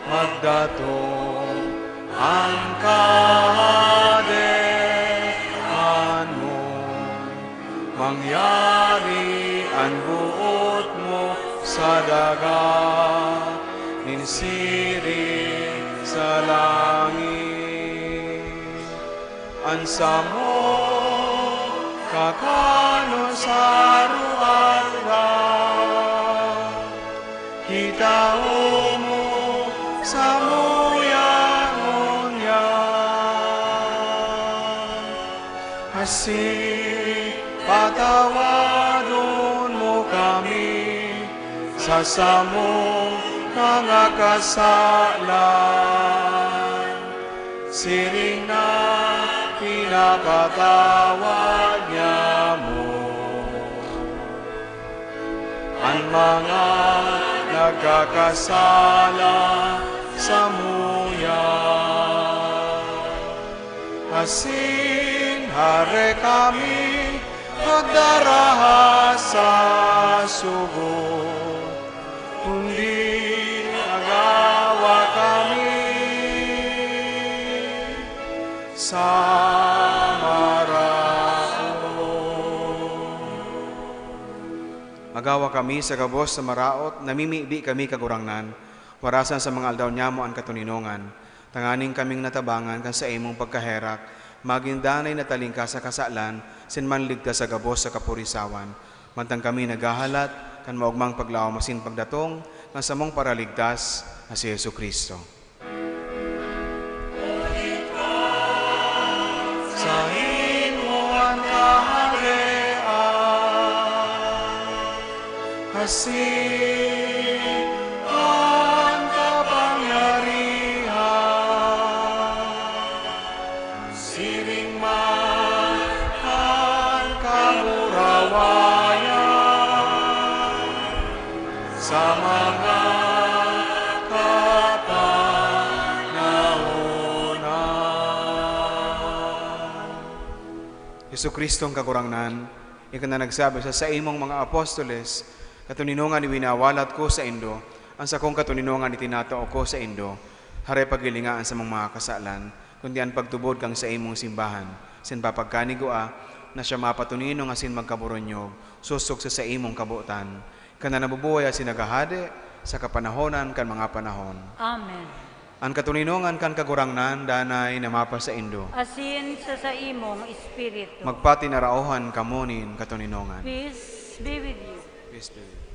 magdatong an Kahadean mo, mangyari an boot mo sa daga nin siring sa langit. An samong kakanon sa aroaldaw, itao mo samuya ngunyan. Asin patawadon mo kami sa samong mga kasalan, siring na pinapatawad niamo an mga nagkakasala samuya. Asin hare kami pagdaraha sa sugo, kundi agawa kami sa maraot. Agawa kami sa gabos na maraot, namimibi kami, Kagurangnan, warasan sa mga aldaw nyamo an katoninongan, tanganing kaming natabangan kan saimong pagkaherak, magin danay na talingkas sa kasalan, asin manligtas sa gabos sa kapurisawan, mantang kami naghahalat kan maogmang paglaom asin pagdatong kan samong Paraligtas na si Jesu-Cristo. Saimo an kahalean, asin an kapangyarihan, siring man an kamurawayan sa mga kap- Jesu-Cristong Kagurangnan, ika na nagsabi sa saimong mga apostoles, "Katoninongan iwinawalat ko saindo, an sakong katoninongan itinatao ko saindo. Haray paghilinga an samong mga kasalan, kundi an pagtubod kan saimong simbahan, sinda papagkanigua, na siya mapatoninong asin magkaboronyog, sosog sa saimong kabotan." Ika na nabubuhay asin naghahade sa kapanahonan kan mga panahon. Amen. An katoninongan kan Kagurangnan danay na mapasaindo. Asin sa saimong espiritu. Magpatinaraohan kamo nin katoninongan. Peace be with you. Peace be with you.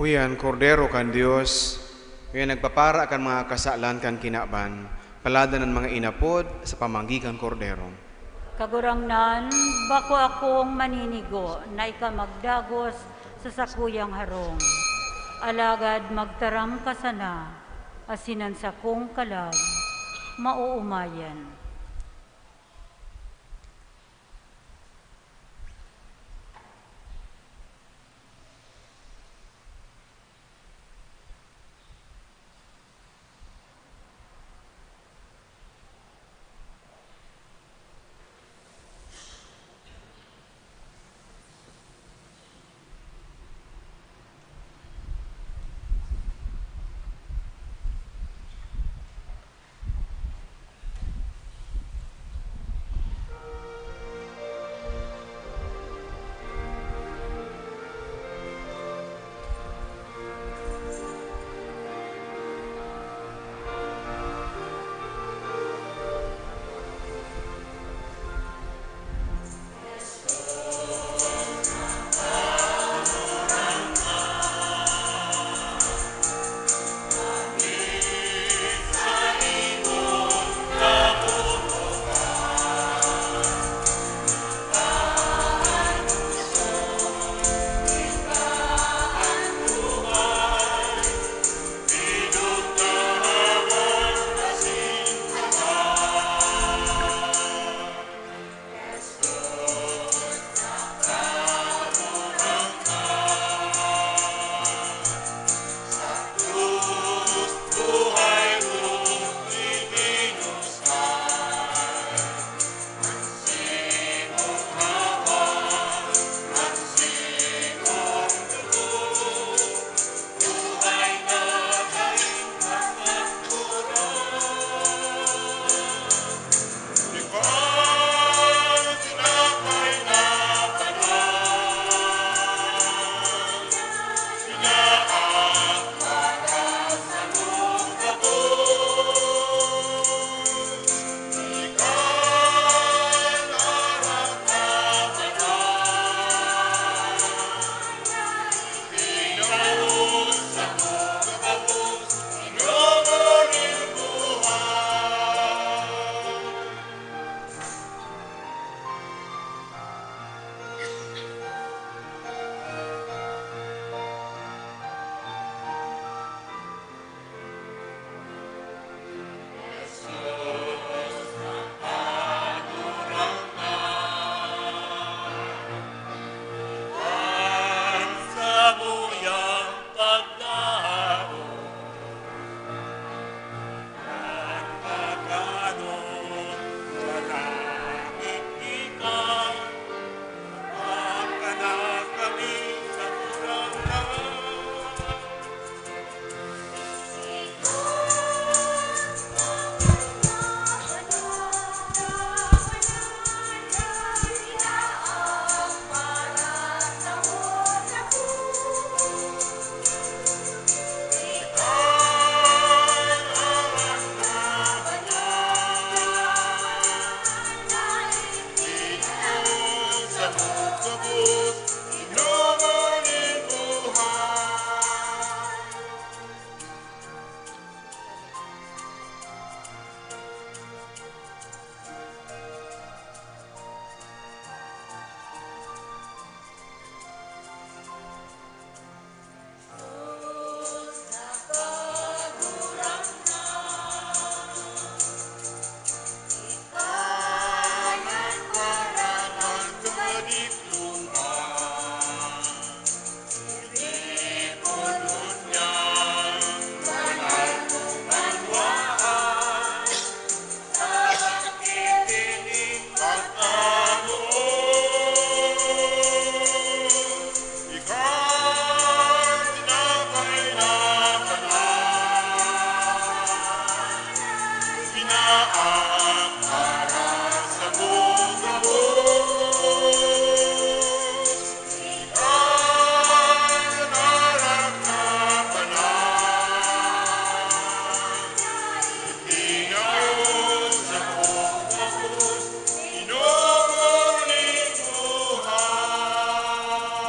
Huyan, Kordero kan Dios, huyan nagpapara kan mga kasalan kan kinaban, paladan an mga inapod sa pamanggi kan Kordero. Kagurangnan, bako akong maninigo na ika magdagos sa sakuyang harong. Alagad magtaram ka sana, asin an sakong kalag maoomayan.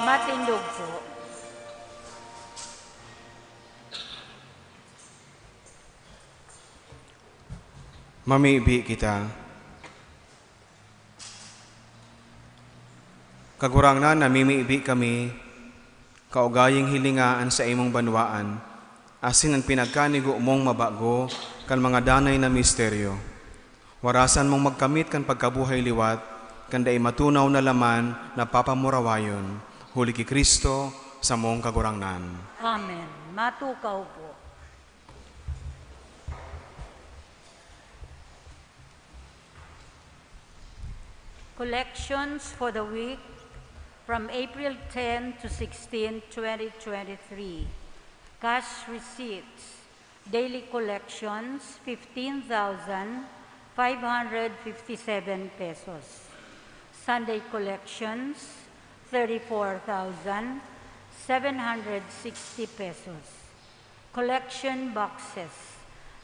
Matindog po. Mamibi kita. Kagurangnan, namimibi kami, kaugaying hilinga an saimong banwaan, asin an pinagkanigo mong mabago kan mga danay na misteryo. Warasan mong magkamit kan pagkabuhay liwat, kan dai matunaw na laman na papamurawayon, huli ki Cristo, samong Kagurangnan. Amen. Matukaw po. Collections for the week from April ten to sixteen, twenty twenty-three. Cash receipts, daily collections, fifteen thousand five hundred fifty-seven pesos. Sunday collections, thirty-four thousand seven hundred sixty pesos. Collection boxes,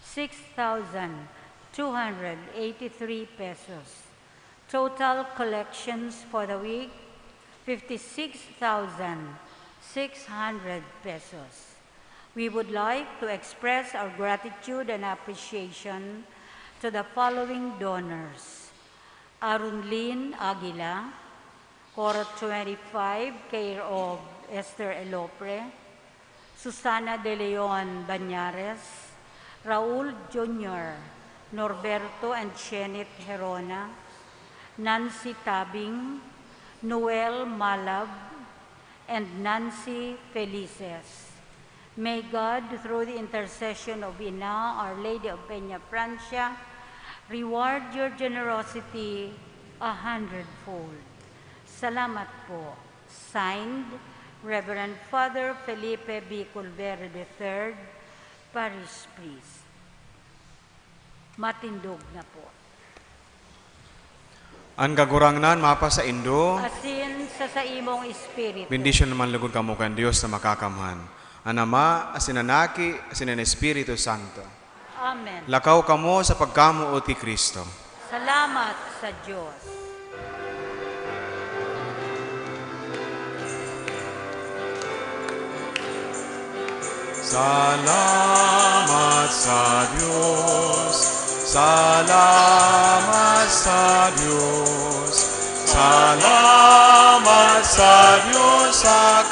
six thousand two hundred eighty-three pesos. Total collections for the week, fifty-six thousand six hundred pesos. We would like to express our gratitude and appreciation to the following donors: Arunlin Aguila, Coro twenty-five, care of Esther Elopre, Susana De Leon Bañares, Raul Junior, Norberto and Shenit Herona, Nancy Tabing, Noel Malab, and Nancy Felices. May God, through the intercession of Ina, Our Lady of Peña Francia, reward your generosity a hundredfold. Salamat po. Signed, Reverend Father Felipe B. Culvero the third, Parish Priest. Matindog na po. An Kagurangnan mapasaindo. Asin sa saimong espiritu. Bendisyon naman lugod kamo kan Dios na Makakamhan, an Ama, asin an Aki, asin an Espiritu Santo. Amen. Lakaw kamo sa pagkamoot ki Cristo. Salamat sa Dios. Salamat sa Dios, salamat sa Dios, salamat sa Dios sa